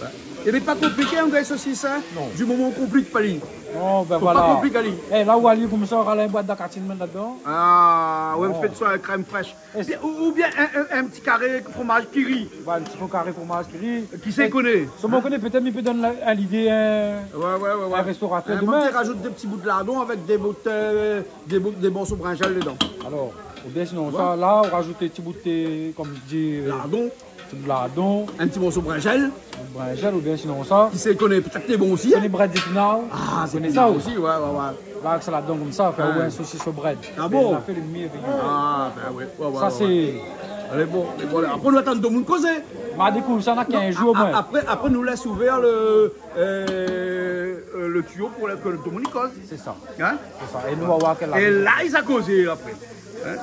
Ouais. É lé pa konpliké, in rougay sosis, hein ? Non. Di moman ou konplik pa li. Non, bin voilà. Fo pa konplik ali. Eh, la ou alé konmsa, ou ral in boit dakatine mèm ladan. Ah, ouais, ouais, fé soi in krèm frèsh. Bien, ou, oubien in, in, in ti karé fromaz kiri. Ouais, in ti karé fromaz kiri. Kisa i koné ? Solman, ou koné, pétèt, mi pé donn la, in lidé, in, ouais, ouais, ouais, ouais, in réstoratèr domin. Moin, mi rajout dé ti bout lardon avèk dé bout, euh, dé bout, dé morso brinzèl dedan. Alor, oubien sinon, ouais, sa, la, ou rajout ti bout, euh, konm di, euh, lardon. Ti bout lardon. In ti morso brinzèl. Brinzèl, oubien sinon sa. Kisa i koné, pétèt lé bon osi, hein ? Sé lé brèd zépina. Ah, zépina osi, ouais, ouais, ouais. La, avèk sa ladan konmsa, fé, ouais, in sosis o brèd. Ah bon ? Sa i fé lé mèrvéyé. Ah, bin ouais, ouais, ouais. Sa, ouais, sé, ouais. Alé, bon, é voilà. Apré, nou atann domoun kozé. Ma dékouv sa na kinz zour, moin. Non, a-, a-, apré, apré, nou lès ouvèr lo, euh, euh, lo tiyo pou ke domoun i koz. Sé sa. Hein ? Sé sa. É nou va oir kèl... É la, li sa kozé apré. Hein ?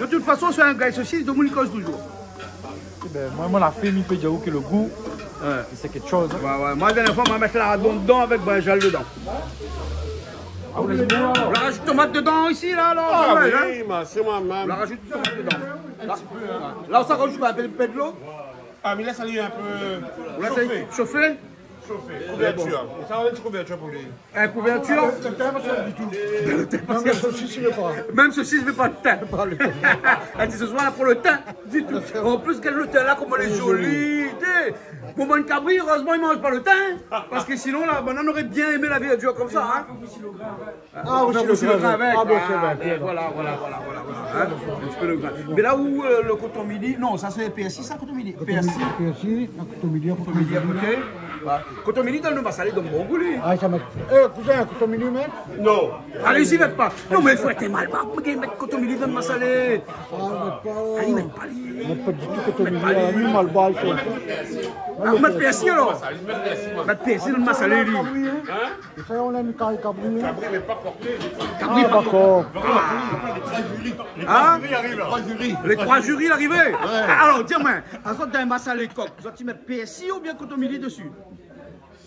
De tout fason, si in rougay sosis, domoun i koz touzour. Ében, moin, moin la fé, mi pé dir aou ke lo gou, hein, sé kékshoz, hein. Ouais, ouais. Moin, la dèrnièr foi, moin la mèt lardon dedan avèk brinzèl dedan. Ah, ou la di, ou la rajout tomat dedan isi, la, alor, ah, ouais, oui, hein. Mé sé moin mèm. Ou la rajout tomat dedan. La, la, ou sa rajout in pé, pé dolo. Ah, mé lès ali in pé shofé. Ou lès ali shofé ? Shofé. Kouvertir. Bon. Sa, in ti kouvertir pou li. In kouvertir ? Lo tin, pa sa ditou. Lo tin, pa sa ditou. Mèm sosis, i vé pa. Mèm sosis, i vé pa lo tin. Pa lo tin. Èl i di, sé pa pou lo tin ditou. An plis, gard lo tin la, koman lé zoli. Té, mon bann kabri, érèzman, i manz pa lo tin. Parske sinon, la, banna noré bien èmé la vèrdir konmsa, hein. Ah, osi lo grin avèk. Ah, bon, sé vré. Voilà, voilà, voilà, voilà, hein. In ti pé lo grin. Mé la ou, euh, lo koton mili, non, sa sé pèrsi, sa, koton mili. Pèrsi. Pèrsi, koton mili, koton mili a koté. Voilà. Koton mili dan lo masalé i donn bon gou, li. Ah, sa mèt. Eh, kouzin, koton mili, mèt ? Non. Alé, i mèt pa. Non, mé fo èt malbar, mé i mèt koton mili dan lo masalé. Ah, mèt pa. Ah, i mèt pa, li. Mèt pa ditou koton mili, mèt pa, li. Malbar, i fé. Ah, mèt pèrsi, alor. Mèt pèrsi dan lo masalé, li. Hein ? É sa, ou la mi kari kabri, hein ? Kabri, mé pa porké. Kabri, pa porké. Ah, dakor. Hein ? Lé troi ziri i ariv, la. Lé troi ziri i arivé. Ouais. Alor, di amoin, azot, dan in masalé kok, zot i mèt pèrsi oubien koton mili dési ?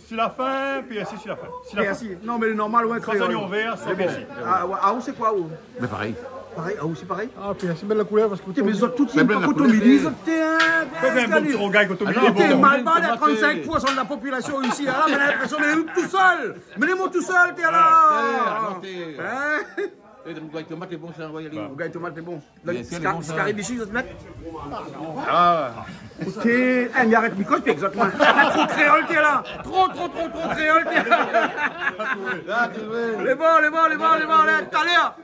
Si la fin, pèrsi, si la fin. Si la fin. Pèrsi. Non, mé lé normal, ouais, kréol. San zonion vèr, san pèrsi. Mé bon. Ah, ouais, ah, ou sé koi, ou ? Mé parèy. Parèy, ah, ou sé parèy ? Ah, pèrsi, bèl la koulèr, parske... Té, mé zot tout, i mèt pa koton mili, zot, té, hein. Fé in bon ti rougay koton mili. Té, bon, malbar, néna trant-sink pour san de la popilasion isi, la, mé la linprésion, mé nou tousèl. Mé nou tousèl, té, la. Ah, té, atann, té. Hein ? Eh, rougay tomat lé bon, sa, anvoy ali. Rougay tomat lé bon. Bien sir, lé bon, sa. Kari isi, zot i mèt. Ah. Té, eh, mi arèt mi koz, té, égzaktoman. Tro kréol, té, la. Tro, tro, tro, tro kréol, té. La, té, ouais. Lé bon, lé bon, lé bon, lé bon, alé, talèr.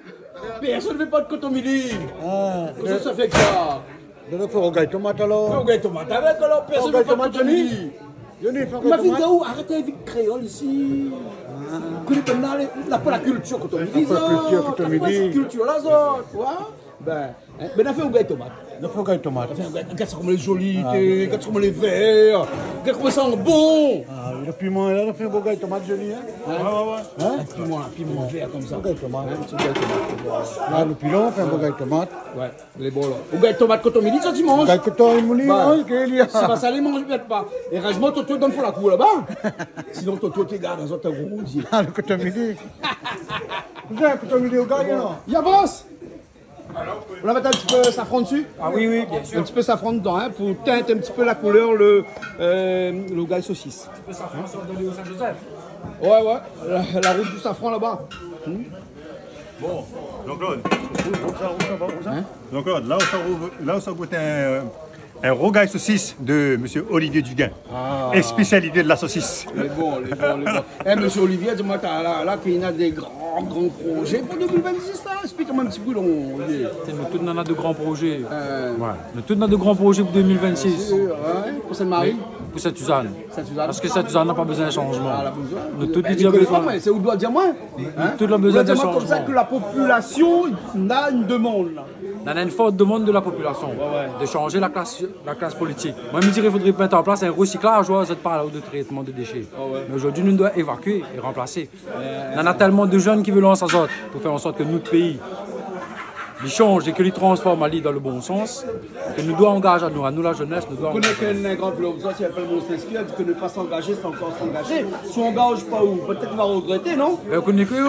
Pèrsone i vé pa de koton mili. Ah, kosa sa fé ke sa ? Donk, fo rougay tomat, alor. Fo rougay tomat avèk, alor, pèrsone i vé pa de koton mili. Rougay tomat, Johnny. Johnny, fo rougay tomat. Ma vi di aou, arèt avèk kréol isi. Ah. Koné pa la, la, pa la kiltir koton mili, zot. La pa la kiltir koton mili. Arèt pa sèt kiltir-la, zot, ou oi ? Bin, in, bin, na fé rougay tomat. Na fé rougay tomat. Na fé rougay, gard sa koman lé zoli, gard sa koman lé vèr, gard koman sa i san bon. Ah, lo piman la, na fé in rougay tomat zoli, in. In ? Ouais, ouais, ouais. In ? In piman, in piman vèr konmsa. Rougay tomat. In, in ti rougay tomat. Ah, lo piman, fé in rougay tomat. Ouais, lé bon la. Rougay tomat koton mili, sa ti manz ? Rougay koton mili, ouais, ke li a. Sé pa sa, li manz pa. Érèzman, Toto i donn pou la kour laba. Sinon, Toto té gard, zot té gro, di. Ah, lo koton mili. Ou fé in koton mili rougay, non ? I avans. On va mettre un petit peu safran dessus. Ah oui, oui, bien sûr. Un petit peu safran dedans, hein, pour teinte un petit peu la couleur, le, euh, le rougay sosis. Un petit peu safran sur de l'huile Saint-Joseph. Ouais, ouais, la, la route du safran là-bas. Hmm. Bon, Jean-Claude, où, où ça, où ça va, où ça ? Hein ? Jean-Claude, la ou sa, la ou sa gout in, in rougay sosis de monsieur Olivier Duguin. Ah. Spécialité de la saucisse. Lé bon, lé bon, lé bon. Eh, monsieur Olivier, di amoin, la, la, la, néna dé gran, gran projé pou deux mille vingt-six la. Esplik amoin in ti pé, don, Olivier. Sé, nou tout, nou néna de gran projé. Euh. Ouais. Nou tout, nou néna de gran projé pou deux mille vingt-six. Bien sûr, ouais. Pou Sainte-Marie ? Pou Sainte-Suzanne. Sainte-Suzanne. Parske Sainte-Suzanne na pa bezoin sanzman. Ah, la bezoin. Nou tout, eh, li di, mi koné pa, mé sé ou doi dir amoin. Hein ? Tout la bezoin de sanzman. Ou doi dir amoin konmsa ke la popilasion na in demann la. Néna in for demann de la popilasion, ouais, ouais, de sanz la klas, la klas politik. Moin, mi diré, fodré mèt an plas in resiklaz, ouais, zot i parl de trètman de déshé. Ah ouais. Mé zordi, nou doi évakié é ranplasé. Euh, néna tèlman de jenn ki vé lans azot pou fé an sort ke nout péi li sanz é ke li transform ali dan le bon sans, ke nou doi angaz anou, anou la jenès, nou doi angaz anou. Ou koné ke in gran filozof, i apèl Montesquieu, i di ke ne pas s'engager, c'est encore s'engager. Si ou angaz pa ou, pétèt ou va regrété, non ? Bin, ou koné ke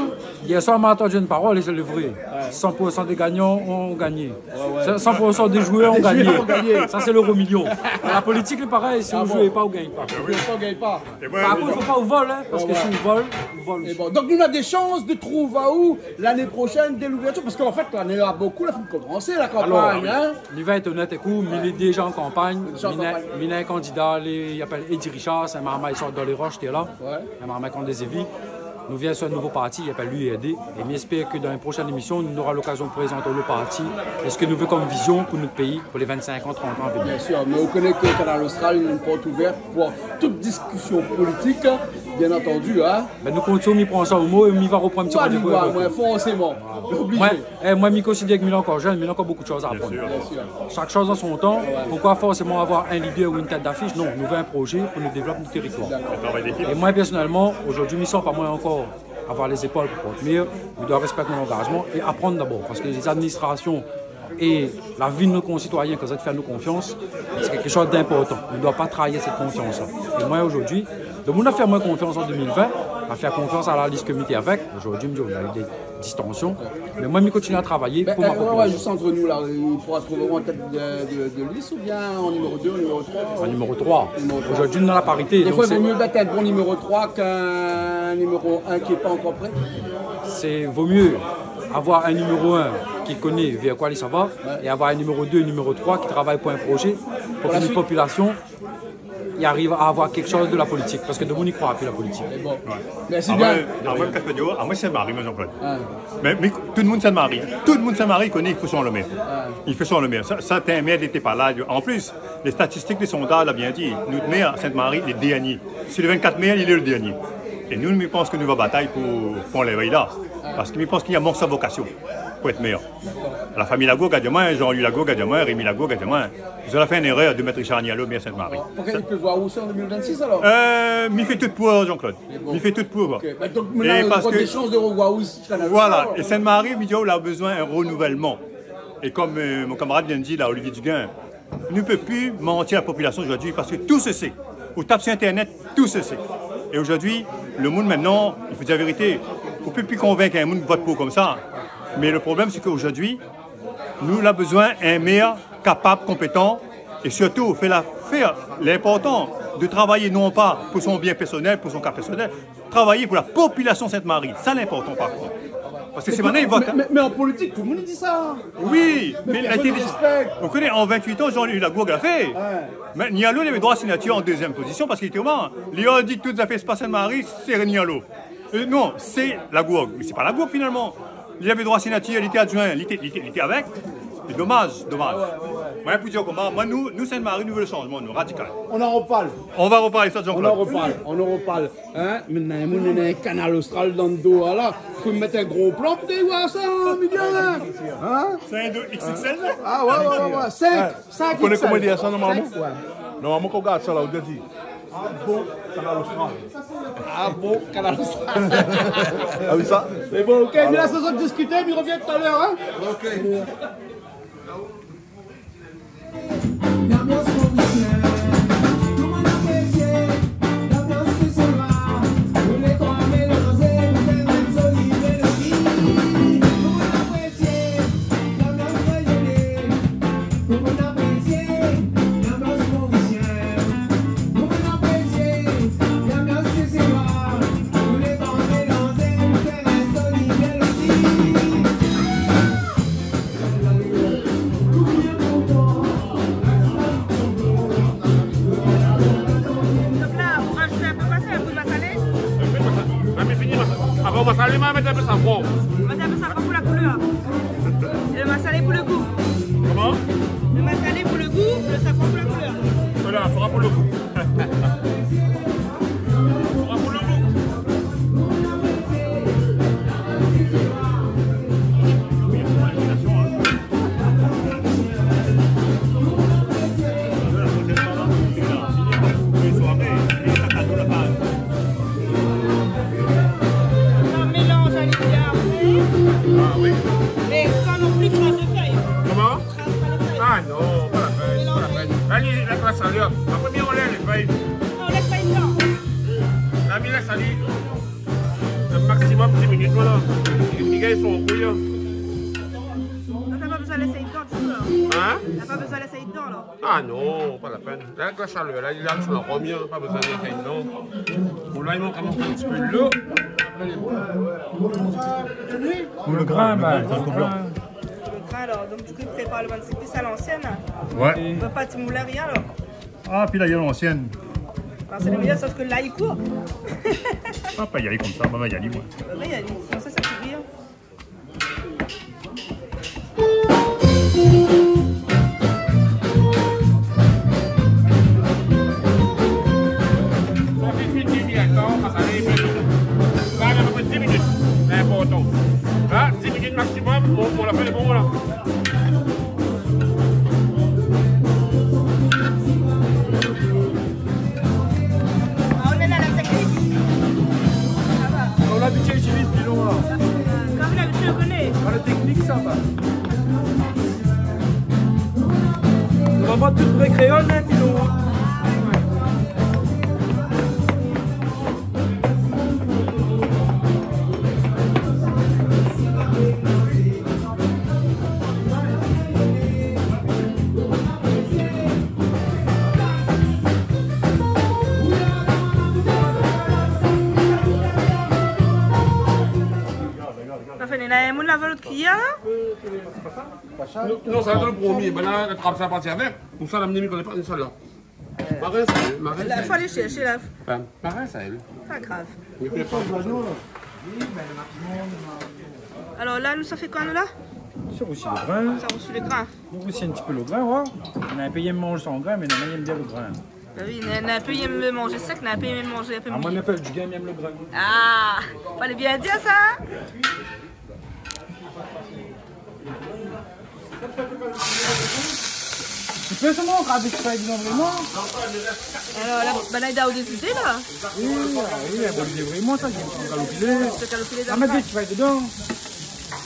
yèr soir, ma antann in parol, é sé le vré. Ouais. Cent pour cent des gagnants ont gagné. Ouais, ouais. Cent pour cent des joueurs ont gagné. Des joueurs ont gagné. Sa, sé l'euro million. La politik, lé parèy, si ou zoué pa, ou gagn pa. Ah bon ? Ou gagn pa. Si ou zoué pa, ou gagn pa. É moin, par kont, fo pa ou vol, hein, parske si ou vol, ou vol osi. Ouais, ouais. É bon, donk nou néna dé shans de trouv aou lané proshèn, dé louvertir, parske an fèt, lané la bokou la fine komansé la kanpagn, hein. Alor, mi va èt onèt èk ou, mi lé déza an kanpagn. Déza an kanpagn. Mi néna, mi néna in kandida, li apèl Eddy Richard, sé in marmay i sort dan lé rosh, té la. Ouais. In marmay kan dé zévi. Nou vien sir in nouvo parti, i apèl l'U R D, é mi èspèr ke dan in proshèn émision, nou nora lokazion de prézant le parti, é sak nou vé kom vizion pou nout péi, pou lé vinn-sink an, trant an a vnir. Bien sûr, mé ou koné ke Kanal Austral néna in port ouvèr pou tout diskision politik, bien antandi, hein. Bin, nou kont sir ou, mi pran sa o mo é mi va ropran in ti randévou avèk ou. Ouais, ouais, forséman. Oblizé. Moin, Eh, moin, mi konsidèr ke mi lé ankor jenn, mi néna ankor bokou de shoz a aprann. Bien sûr. Bien sûr. Shak shoz an son tan. Ouais. Poukoi forséman avoir in lidèr ou in tèt d'afish ? Non, nou vé in projé pou nou dévlop nout téritoir. D'accord. É travay d'ékip. É moin, pèrsonèlman, zordi, mi san pa moin ankor avoir lé zépol pou port mir. Mi doi rèspèk mon angazman é aprann dabor. Parske lé zadministrasion é la vi de nout konsitoiyin, kan zot i fé anou konfians, sé kékshoz d'inportan. Nou doi pa trair sèt konfians-la. É moin, zordi, domoun la fé amoin konfians an deux mille vingt, la fé konfians a la lis ke mi té avèk. Zordi, mi di, nou la u dé distansyon. Mé moin, mi kontinié a travay pou ma popilasion. Bin, euh, ouais, ouais, zis ant nou la, i poura trouv aou an tèt de, de, de lis oubien an niméro deux, an niméro trois ? An niméro trois. Niméro trois. Zordi, nou néna la parité, donk sé... Défoi, i vo myé mèt in bon niméro trois k'in niméro un ki lé pa ankor pré. Sé, vo myé avoir in niméro un ki koné vèr koi li sava, ouais, é avoir in niméro deux, niméro trois ki travay pou in projé, pou ke nout popilasion i ariv a avoir kékshoz de la politik, parske domoun i kroi pi la politik. Lé bon. Ouais. Mèrsi bien. Amoin, amoin, Caspadio, amoin, Sainte-Marie, moin, Jean-Claude. Ah. Mé, mé tout domoun Sainte-Marie, tout domoun Sainte-Marie i koné i fo shanj lo mèr. Ah. I fo shanj lo mèr. Sa, sa, té in mèr, li té pa la. An plis, lé statistik, lé sondaz la bien di, nout mèr Sainte-Marie, lé dèrnié. Sir lé vinn-kat mèr, li lé lo dèrnié. É nou, mi pans ke nou va batay pou, pou anlèv ali la. Ah. Parske mi pans ke li mank sa vokasion pou èt mèr. La famiy Lagourgue la di amoin, Jean-Louis Lagourgue la di amoin, Rémy Lagourgue la di amoin, zot la fé in érèr de mèt Richard Niallo mèr Sainte-Marie. Bon, poukoi i pé voir aou osi an deux mille vingt-six, alor ? Euh, mi fé tout pou, Jean-Claude. Mé bon. Mi fé tout pou. Ok. Bin, donk, mintnan, é nou pran dé shans de revoir aou isi, Kanal Austral. Voilà. É Sainte-Marie, mi di aou, la bezoin in renouvèlman. É kom, euh, mon kamarad vien di la, Olivier Duguin, nou pé pi manti la popilasion zordi, parske tout se sé. Ou tap sir Internet, tout se sé. É zordi, lo moun mintnan, i fo dir la vérité, ou pé pi konvink in moun vot pou ou konmsa. Mé lo problèm, sé ke zordi, nou la bezoin in mèr kapab, konpétan, é sirtou fé la, fé linportan de travay non pa pou son bien pèrsonèl, pou son ka pèrsonèl, travay pou la popilasion Sainte-Marie. Sa linportan, par kont. Parske sé mintnan i vot, hein. Mé, mé, mé an politik, tout domoun i di sa. Oui, mé pèrsone i rèspèk. Ou koné, an vinn-uit an, Jean-Louis Lagourgue la fé. Ouais. Mé Niallo, li lavé droi signatir an dézyèm pozision parske li té o mèr. Li la di tout zafèr i spas Sainte-Marie, sé Niallo. Euh, non, sé Lagourgue. Mé sé pa Lagourgue, finalman. Li lavé droi signatir, li té adzuin, li té, li té, li té avèk. Sé domaz, domaz. Ouais, ouais, ouais. Moin, pou dir koman, moin, nou, nou, Sainte-Marie, nou vé le shanjman, nou, radikal. On en reparle. On va reparler ça, Jean-Claude. On en reparle, on en reparle. Hein ? Mé néna in moun, néna in Kanal Austral dan le do, la. Fo mèt in gro plan pou voir sa, hein, Miguel, hein ? Hein ? C'est un deux X X L, là ? Ah ouais, ouais, ouais, ouais. Cinq, cinq X L. Ou koné koman i di sa, normalman ? Cinq, ouais. Normalman, kan ou gard sa, la, ou di, ah bon, Kanal Austral. Ah bon, Kanal Austral. Ah oui, sa. Mé bon, OK, nou lès sa diskité, mé i revien talèr, hein ? OK. Lanbians morisien, koman aprésié lanbians de se soir, ou lé twa mélanzé pou fé in zoli mélodi. Koman aprésié lanbians rényoné, koman aprésié lanbians morisien, koman aprésié lanbians de se soir, ou lé twa mélanzé pou fé in zoli mélodi. Donc là, vous rajoutez un peu quoi, c'est un peu de massalé ? Un peu de massalé. Ah, mé fini, massa-, avan massalé, ma mèt in pé safran. On va mettre un peu de safran pour la couleur. Et le massalé pour le goût. Comment ? Le massalé pour le goût, le safran pour la couleur. Voilà, safran pour le goût. On mélange à l'idéal. Ah oui. Mais sans non plus cracher de feuilles. Comment ? Ah non, pa la pèn, pa la pèn. La, li, la glas ali, la promié, on lès ali. Non, on laisse pas dedans. La, mi lès ali, un maximum dix minutes, voilà. Li gingn son gou, hein. Non, t'as pas besoin de laisser dedans, du tout, là. Hein ? T'as pas besoin de laisser dedans, là. Ah non, pa la pèn. La, la shalèr, la, li la son arom, pa bezoin de fé, non. Bon, la, i mank amoin in ti pé d'lo. Apré, lé bon. Pou le grin, bin, sé in kou blan. Le grin, alors, donc, du coup, il prépare le vingt-six plus à l'ancienne. Ouais. Ou fé pa ti moulin, rien, alors. Ah, pi la, i lé a l'ancienne. Alors, c'est le meilleur, sauf que là, il court. Ah, pa i alé konmsa, pa i alé, moin. Bah oui, il y a des, non, ça, ça fait rire. Sa fé kuit, kuit, atann, sa, sa lé bien. La, néna a pé pré dix minit. Lé inportan. La, dix minit maximum, bon, pou la fé, bon, voilà. Ah, on est là, la technique. Ça va. On a l'habitude d'utiliser pilon, là. Comme d'habitude, on connaît. Ah, la technique, ça va. On va pas tout vrai créole, hein, pilon, hein. Sa fé, néna in moun la vé lot kiyèr, la ? Non, non, sa lé dan le promié. Bin la, la trap sa parti avèk. Ou sa la amené, mi koné pa, sa la. Marin sa, marin sa. La, fo alé shèrshé, la. Anfin, marin sa, èl. Pa grav. Alor la, nou, sa fé koi, nou, la ? Sa osi le grin. Sa osi le grin. Nou osi in ti pé le grin, wa. Néna in pé i yèm manz san grin, mé néna i yèm bien le grin. Ba oui, néna, néna in pé i yèm manz sèk, néna in pé i yèm manz in pé mouillé. Ah, moin, mi apèl du grin, mi yèm le grin. Ah, falé bien dir sa. Ti pé solman, razout pa, par égzanp, vréman. Alor, la, banna i done dé zidé, la. Oui, ah oui, in bon idé, vréman, sa, i fo kalkilé. I fo kalkilé. Ah, mèt dé ti fèy dedan.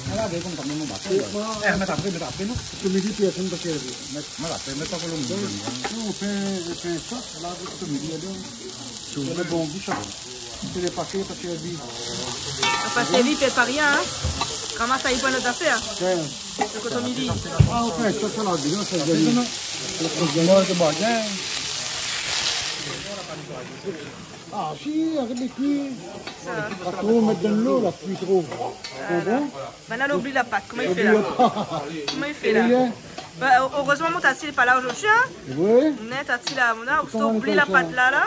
Ala, dé konm sa, mèt apré, mèt apré, non. Sé midi, pèrsone i sèrv. Mèt, mèt apré, mèt pa pou le moun. Non, ou fé, ou fé sa, la, sé midi, la. Si ou vé. Mé bon, gou sa. Sé lé paké, pa sèrvi. Pa sèrvi, pèrd pa rien, in. Koman sa, i pran nout afèr. Wé. Sé koton mili. Ah, an fèt, sa, sa la, dedan, sa, dedan. Moin, sé moiyin. Ah, si, arèt de kui. Sa. Pa tro mèt dan lo, la, kui tro. Voilà. Konpran ? Banna la oubli la pat. Koman i fé la ? Oubli la pat. Koman i fé la ? Ba, erèzman, mon tati lé pa la zordi, in ? Wi. Mé tati la, mon a, ou oubli la pat la, la.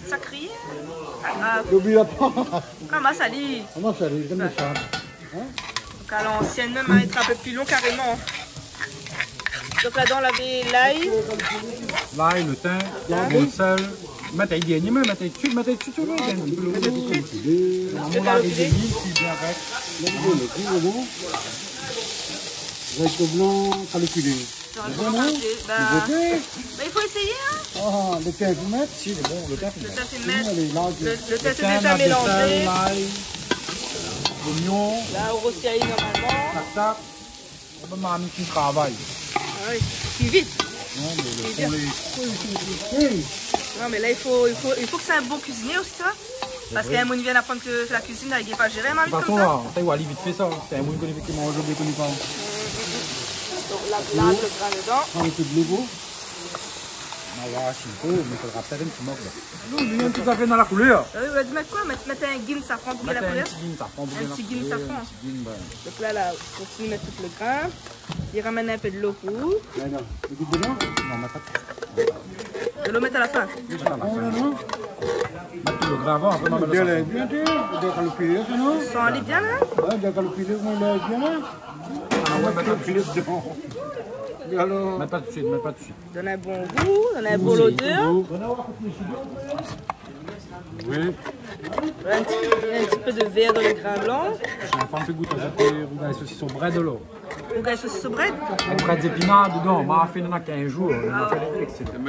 Sa kriy. Ah, ah. Oubli la pat. Koman sa, li ? Koman sa, li ? Koman sa ? In ? Donk, a l'ansièn mèm, in, i trap pi lon karéman. Donk ladan, lavé lay. Lay, lo tin, lo sèl. Mèt ali dèrnié, mé mèt ali tout suit, mèt ali tout suit. Mèt ali tout suit. Normalman, lavé lé lil, pi bien avèk. Zariko blan, kalkilé. Zariko blan, kalkilé. Bon, hein ? Bah, i fo éséyé, hein ? Ah, lo tin, fo mèt ? Si, lé bon, lo tin, fo mèt. Lo tin, fo mèt. Lo, lo tin, sé déza mélanzé. Lo tin, la sèl, lay, loignon. La, ou rosi ali normalman. Tak, tak. Bon, mami ki travay. Ah oui, pi vit. Non, mé lo son lé... Non, mé la, i fo, i fo, i fo ke sé in bon kuizinié osi, sa. Parske in moun i vien aprann ke la kuizine, la, i gingn pa zéré in marmit konmsa. Donk, sa, sa i sa alé vit fé, sa. Sé in moun i koné ki manz, i koné pa. Donk la, la, lo grin dedan. Ah, mé sé de lo. Ma oir si i fo, mé fodra pétèt in ti mok, la. Non, mé néna tout sa fé dan la koulèr. Ah oui, ou la di mèt koi ? Mèt, mèt in gin safran pou gingn la koulèr. Mèt in ti gin safran pou gingn la koulèr. In ti gin safran. In ti gin, ouais. Donk la, la, kontinié mèt tout lo grin. I ramèn in pé de lo pou ou. Ouais, non. Lo gin dedan ? Non, mèt pa. De lo mèt a la fin. Mèt a la fin. Ah, non, non. Mèt tout lo grin avan, apré, ma mèt lo safran. Bien, bien, bien. Bien kalkilé, sa, non ? San ali bien, la ? Ouais, bien kalkilé, mé la, bien, la. Ah ouais, mèt pa tout suit. Mèt pa tout suit, mèt pa tout suit. Donn in bon gou, donn in bon lodèr. Oui. In ti, in ti pé de vèr dan lo grin blan. Sé in fanm ki gout azot rougay sosis o brèd, la. Rougay sosis o brèd ? Avèk brèd zépinard dedan, ma fé néna kinz zour, ma fé lé éksélan.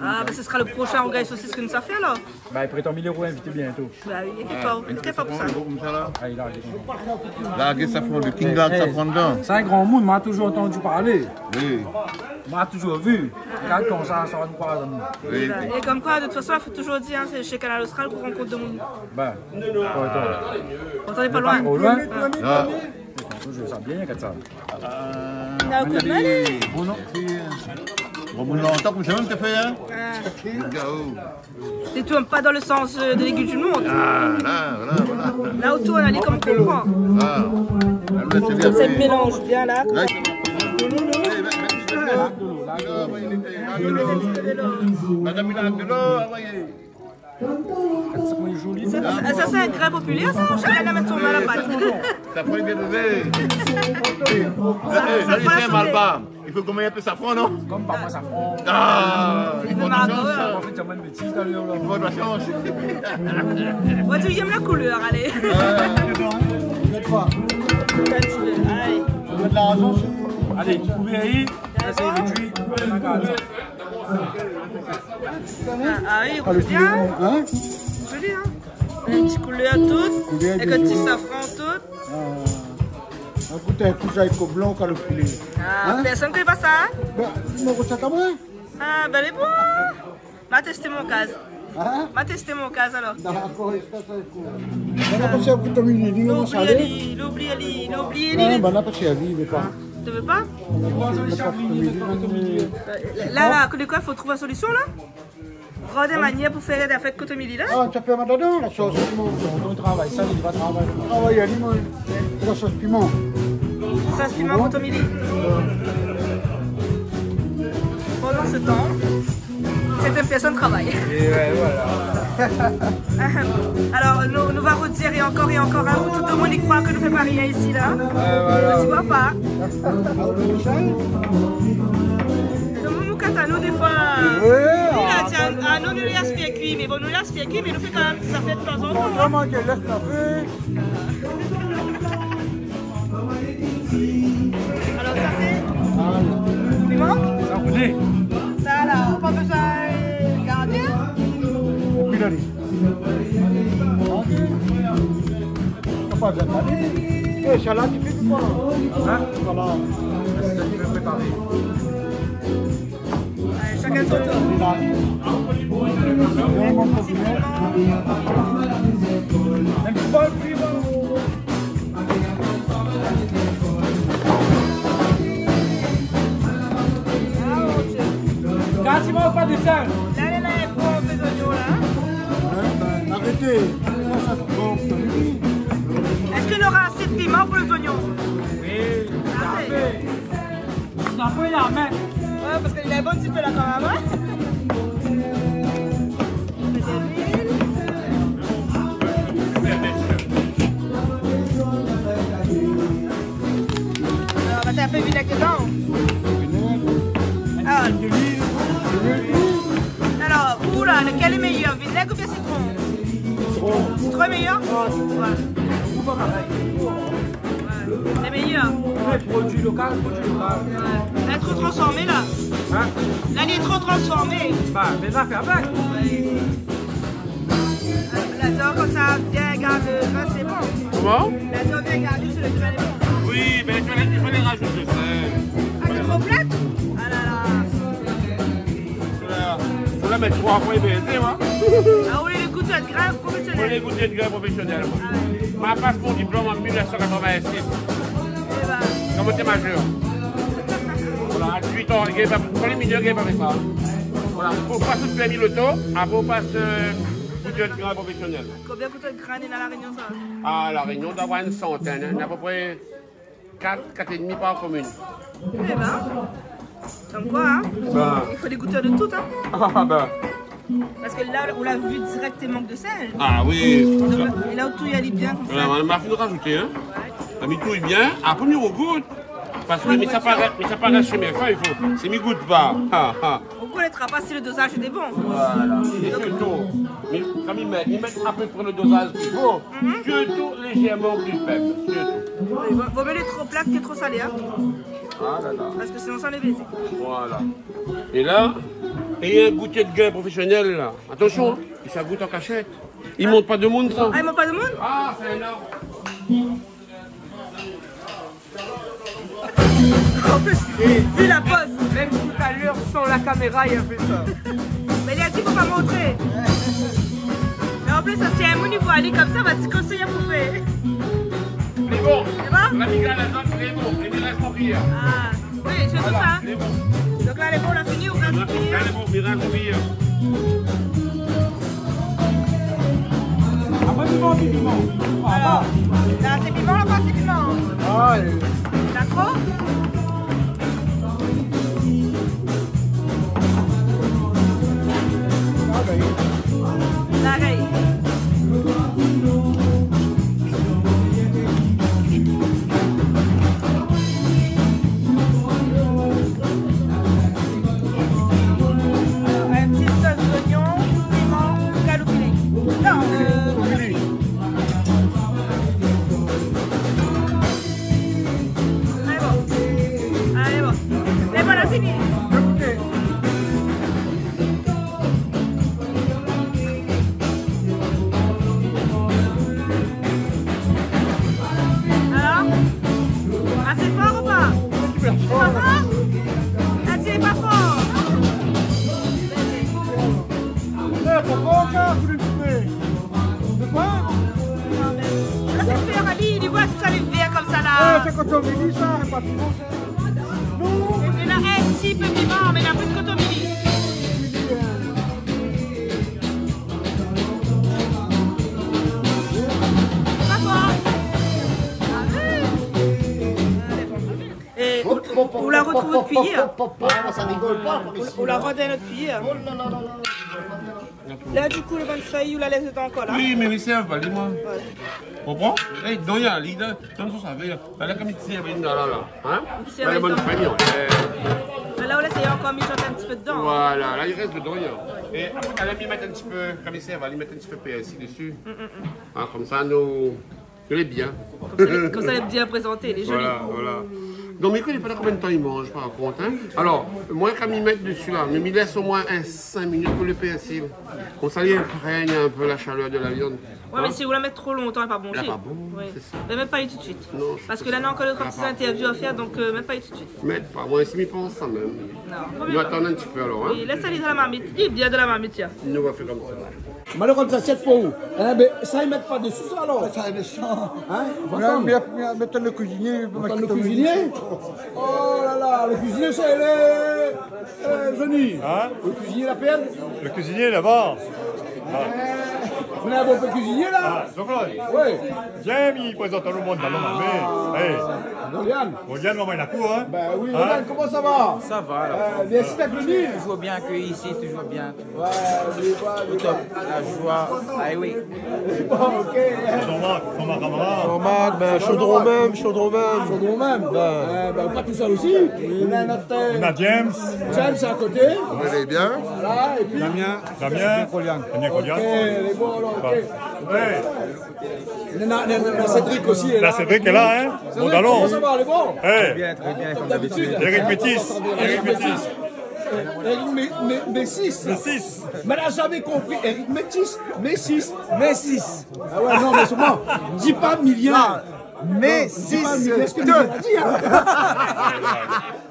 Ah, bin, sé sra lo proshin rougay sosis ke nou sa fé, la. Bin, i prétan mi lé ro invité bientôt. Bah oui, inkièt pa, inkièt pa pou sa. Ah, li la, li la. Larg safran, lo king larg safran dedan. Sé in gran moun, ma touzour antandi parlé. Oui. Ma touzour vi. Gard konmsa, sa va nou kroiz anou. Oui, oui. É konm koi, de tout fason, i fo touzour di, hein, sé shé Kanal Austral k'ou rankont demoun. Bin, pourtan. Pourtan, lé pa loin. Lé pa tro loin. Ah. Touzour sa bien, gard sa. Euh, na kout mal. Bon, non, sé, euh, bon, lontan konmsa mèm té fé, hein. Ah. Lo gao. Té tourn pa dan lo sans, euh, de légim di mond. Ah, la, voilà, voilà. La, ou tourn ali konm ou konpran. Ah. Konmsa, i mélanz bien, la. La, i fo... Madam, li la de lo, ah, oui. Sa, sa, sa, sé in grin popilèr, sa. Shakinn i mèt son min a la pat. Sa fé bien bébé. Sa, sa, sa, sé in malbar. I fo konbien in pé safran, non ? Konm pa moin, safran. Ah, i fo de la shans, sa. An fèt, i fo de la shans. Moin, mi yèm la koulèr, alé. Alé, dékouvèr. Dakor. Ah, ah oui, i rouz bien. Zoli, hein ? In ti koulèr tout, avèk in ti safran tout. Ah. Gout in kou zariko blan, kalkilé. Ah, pèrsone i koné pa sa, hein ? Bin, mi rosèt amoin. Ah, bin, lé bon. Ma tèst mon kaz. Hein ? Ma tèst mon kaz, alor. Dakor, sa, sa, ékout. Alor, kosa ou koné, Tommy, li, li, li, li, li. Ah, bin, la, pa sèrvi, li vé pa. Té vé pa ? Li vé pa, Tommy, li, li. Euh, la, la, de koi, fo trouv in solision, la ? Trouv in manièr pou fé avèk Kotomili la. Ah, sa i pé mèt ladan, la sos piman. Tonton i travay, sa li va travay. Travay, li, moin. La sos piman. Sos piman Kotomili. Pandan se tan, sèrtin pèrsone i travay. É ouais, voilà. Alor, nou, nou va rodir ankor é ankor, hein, pou tout lo moun i kroi ke nou fé pa rien isi la. Ouais, voilà. Nou i kroi pa. Lo moun i kat anou défoi. Oui, li la di, ah, nou, nou lé aspir kui, mé bon, nou lé aspir kui, mé nou fé kanmèm sa fé tanzantan, hein. Alor, sa sé piman ? Sa, ou koné. Sa la, ou pa bezoin gardé, hein ? Épi la, li. Sa pa bien alé. É, sa la, ti pé pa. Hein ? Voilà. Sa, ti pé préparé. Ouais, shakinn son tour. In ti pé piman. Ah, mon Dieu. Kasiman pa de sèl. La, la, la, i fo in pé zoignon la. Hein ? Arèt. Sa, sa, bon, sa, oui. Èske nora asé de piman pou lé zoignon ? Oui, parfé. Sinon, apré, i a mèt. Ouais, parske li lé bon ti pé la kanmèm, hein. Alor, va mèt in pé vinèg dedan. Vinèg. Ou bien sitron ? Sitron. Sitron lé méyèr ? Ah, sitron. Ouais. Ou pa parèy. Ouais. Lé méyèr. Ouais, produi lokal, produi lokal. Ouais. Lé tro transformé la. Hein ? La lé tro transformé. Bah, mé la fé avèk. Ouais. La viann konmsa, bien gardé, la sé bon. Koman ? La viann bien gardé, sé lo grin lé bon. Oui, mé i fo, i fo razout do sèl. Ah, lé tro plat ? Ah la la. Voilà. Fo la mèt troi foi, ébin, sé, hein. Ah oui, lé gouté de grin profésionèl. Oui, lé gouté de grin profésionèl, moin. Ah ouais. Ma pas mon diplom an mil nèf san katrovin-sis. Eh ben. Kan moin té mazèr. Voilà, a dizuit an, i gingn pa, pou lé minèr, i gingn pa fé sa, hein. Voilà, fo pas out pèrmi loto, apré ou pas, euh, gouté de grin profésionèl. Konbien gouté de grin néna La Rényon, sa ? Ah, La Rényon, i doi avoir in santèn, hein. Néna a pé pré kat, kat é dmi par komine. Eh ben, konm koi, hein. Ben. I fo dé goutèr de tout, hein. Ah, ben. Parske la, ou la vi dirèkteman ke de sèl. Ah oui. Donk, é la ou touy ali bien konmsa. Ouais, ouais, ma fine razouté, hein. Ouais. La mi touy bien, apré mi rogout. Parske mi sa pa rès, mi sa pa rès shé mé fèy, fo. Si mi gout pa. Ah, ah. Ou koné pa si lo dozaz lé bon. Voilà. É sirtou, mi, kan mi mèt, mi mèt a pé pré lo dozaz k'i fo. Mhm. Sirtou lézèrman pli fèb, sirtou. Oui, vo, vo mié lé tro plat ke tro salé, hein. Ah la la. Parske sinon sa lé blézé. Voilà. É la, é in gouté de grin profésionèl la. Atansion, hein. I sa gout an kashèt. I mont pa demoun, sa. Ah, i mont pa demoun ? Ah, sé énorm. An plis, é, vi la poz. Mèm talèr, san la kaméra, li la fé sa. Mé li la di fo pa montré. Mé an plis, si in moun i voi ali konmsa, va di konsèy a pou fé. Lé bon. Lé bon ? La mi gard la zone, lé bon. É mi rès mon kiyèr. Ah. Oui, sé pou sa. Voilà, lé bon. Donk la, lé bon, la fini, ou rès la kiyèr. Lé bon, mi rès mon kiyèr. Apré, piman, pi piman. Alor, la, sé piman, la pa sé piman. Ah, é. La tro ? Ah, ben. Parèy. Alor, in ti sos zoignon, piman, kaloupilé. Non, euh, kaloupilé. Alé, bon. Alé, bon. Mé voilà, fini. Alor, asé for ou pa ? Sé pa for ? Asé pa for ? É, pourkoi sa, ou lé fimé ? De koi ? Non, mé la, sé fèr ali, li voi tout sa, lé vèr konmsa la. Ah, sé koton mili sa, sé pa piman sa. Non. Mé la, in ti pé piman, mé la, pli koton mili. Pa for. Ah oui. É ou, ou la rotrouv out kiyèr. Pop, pop, pop, pop, pop, pop, sa i rigol pa par isi, hein. Ou la rod in ot kiyèr. Oh la la la la. La, di kou, lo bann fèy, ou la lès dedan ankor la ? Oui, mé mi sèrv pa li, moin. Ouais. Konpran ? É, donk, li, la, donn son savèr. La, la, konm i sèrv, la, la, la. Hein ? I sèrv la, lé bann fèy, hein. É la, ou lès ankor mijot in ti pé dedan. Voilà, la, i rès dedan, hein. É apré, la, mi mèt in ti pé, konm i sèrv, li mèt in ti pé pèrsi dési. Mm, mm, mm. Ah, konmsa, nou, lé bien. Konmsa, konmsa lé bien prézanté, lé zoli. Voilà, voilà. Donk, mi koné pa konbien de tan i manz, par kont, hein. Alor, moin, kan mi mèt dési la, mé mi lès omoin in sink minit pou lo pèrsi. Konmsa, li inprègn in pé la shalèr de la viann. Ouais, mé si ou la mèt tro lontan, lé pa bon. Lé pa bon, sé sa. Mé mèt pa li tout suit. Non, sé pa sa. Parske la, néna ankor dé troi ti interview a fèr, donk, euh, mèt pa li tout suit. Mèt pa, moin osi, mi pans sa mèm. Non. Nou atann in ti pé alor, hein. Oui, lès ali dan la marmit. Li lé bien dan la marmit, tiens. Nou va fé konmsa. Malèr konmsa, sé pou ou. Hein, bin, sa, i mèt pa dési sa, alor. Sa, i mèt sa. Hein, va atann. Mé, mé, mé, mé lo kuizinié, lo kuizinié. Oh la la, lo kuizinié, sa, lé, euh, Johnny. Hein ? Lo kuizinié, la pèrd. Lo kuizinié, laba. Ah. Nou néna in bon pé kuizinié la. Ah, Jean-Claude. Oui. James, li prézant tout le monde dan le momon. Ah. Mé, é. Goliane. Goliane, momon, li la kour, hein. Ben oui, hein ? Goliane, koman sa va ? Ça va, là. Euh, merci d'être venu. Toujours bien accueilli ici, toujours bien. Ouais, oui, ouais, oui. Au top. La joie. Ah oui. Bon, ok. Jean-Marc, Jean-Marc, Jean-Marc. Jean-Marc, ben, chaudron même, chaudron même. Chaudron même. Ben. Euh, ben, pas tout seul aussi. On a notre, euh, on a James. James à côté. Vous allez bien ? Voilà, et puis Damien. Damien. Damien Collian. Damien Collian. Ok, les bons, alors, ok. Ouais. On a, on a, on a Cédric aussi, là. Là, Cédric est là, hein. Cédric, bon, allons. Comment ça va, les bons ? Eh. Très bien, très bien, comme d'habitude. Eric Métis. Eric Métis. Eric Mé-, Mé-, Métis. Métis. Mais elle a jamais compris. Eric Métis. Métis. Métis. Ah ouais, non, mais seulement, dis pas milliard. Non, Métis. Dis pas milliard. Est-ce que tu l'as dit, hein ?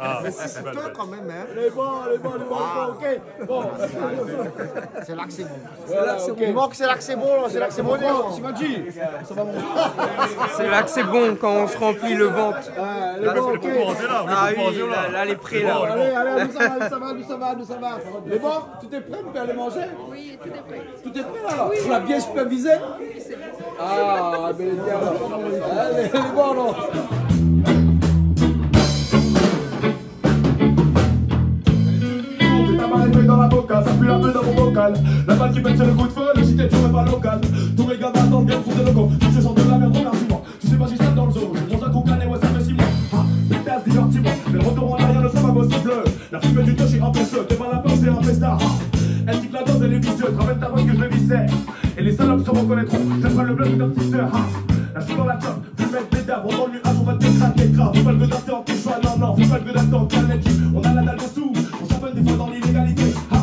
Ah, mais c'est belle, belle. Quand même, hein. Les bons, les bons, les bons, ok. Bon. C'est là que c'est bon. Voilà, ok. Il manque, c'est là que c'est bon, là, c'est là que c'est bon. Bon, tu m'as dit, ça va monter. C'est là que c'est bon, quand on se remplit le ventre. Ah, les bons, ok. Là, c'est bon, là. Ah oui, là, là, les prêts, là. Allez, allez, nous ça va, nous ça va, nous ça va, nous ça va. Les bons, tu t'es prêt, on peut aller manger ? Oui, tout est prêt. Tout est prêt, là ? Oui. On a bien supervisé ? Oui, c'est bon. Ah, ben, bien, alors. Allez, les bons, alors. T'es pas mal dans la boca, ça pue un peu dans mon bocal. La balle qui pète, c'est le coup de feu, le cité, tu veux pas local. Tous mes gars dans le game, pour des locaux. Si tu sens de la merde, remercie-moi. Tu sais pas si ça dans le zoo. Mon sac au canet, ouais, ça fait six mois. Ah, pétasse, divertiment. Mais retour en arrière, le sang pas possible. La fumée du toshi empêche. T'es pas la peur, c'est un pestard. Ah, elle dit que la dose, elle est vicieuse. Ramène ta voix que je vais visser. Et les salopes se reconnaîtront. Je ferai le bleu de ta petite sœur. Ah, là, je suis dans la chop. Fumette, pétard, on dans le nuage, on va te craquer, crap. Faut pas le goût d'attendre, tout ça, non, non, faut pas le goût d'attendre, qu'un équipe, on a la dalle dessous, on s'appelle des fois dans l'illégalité. Ah,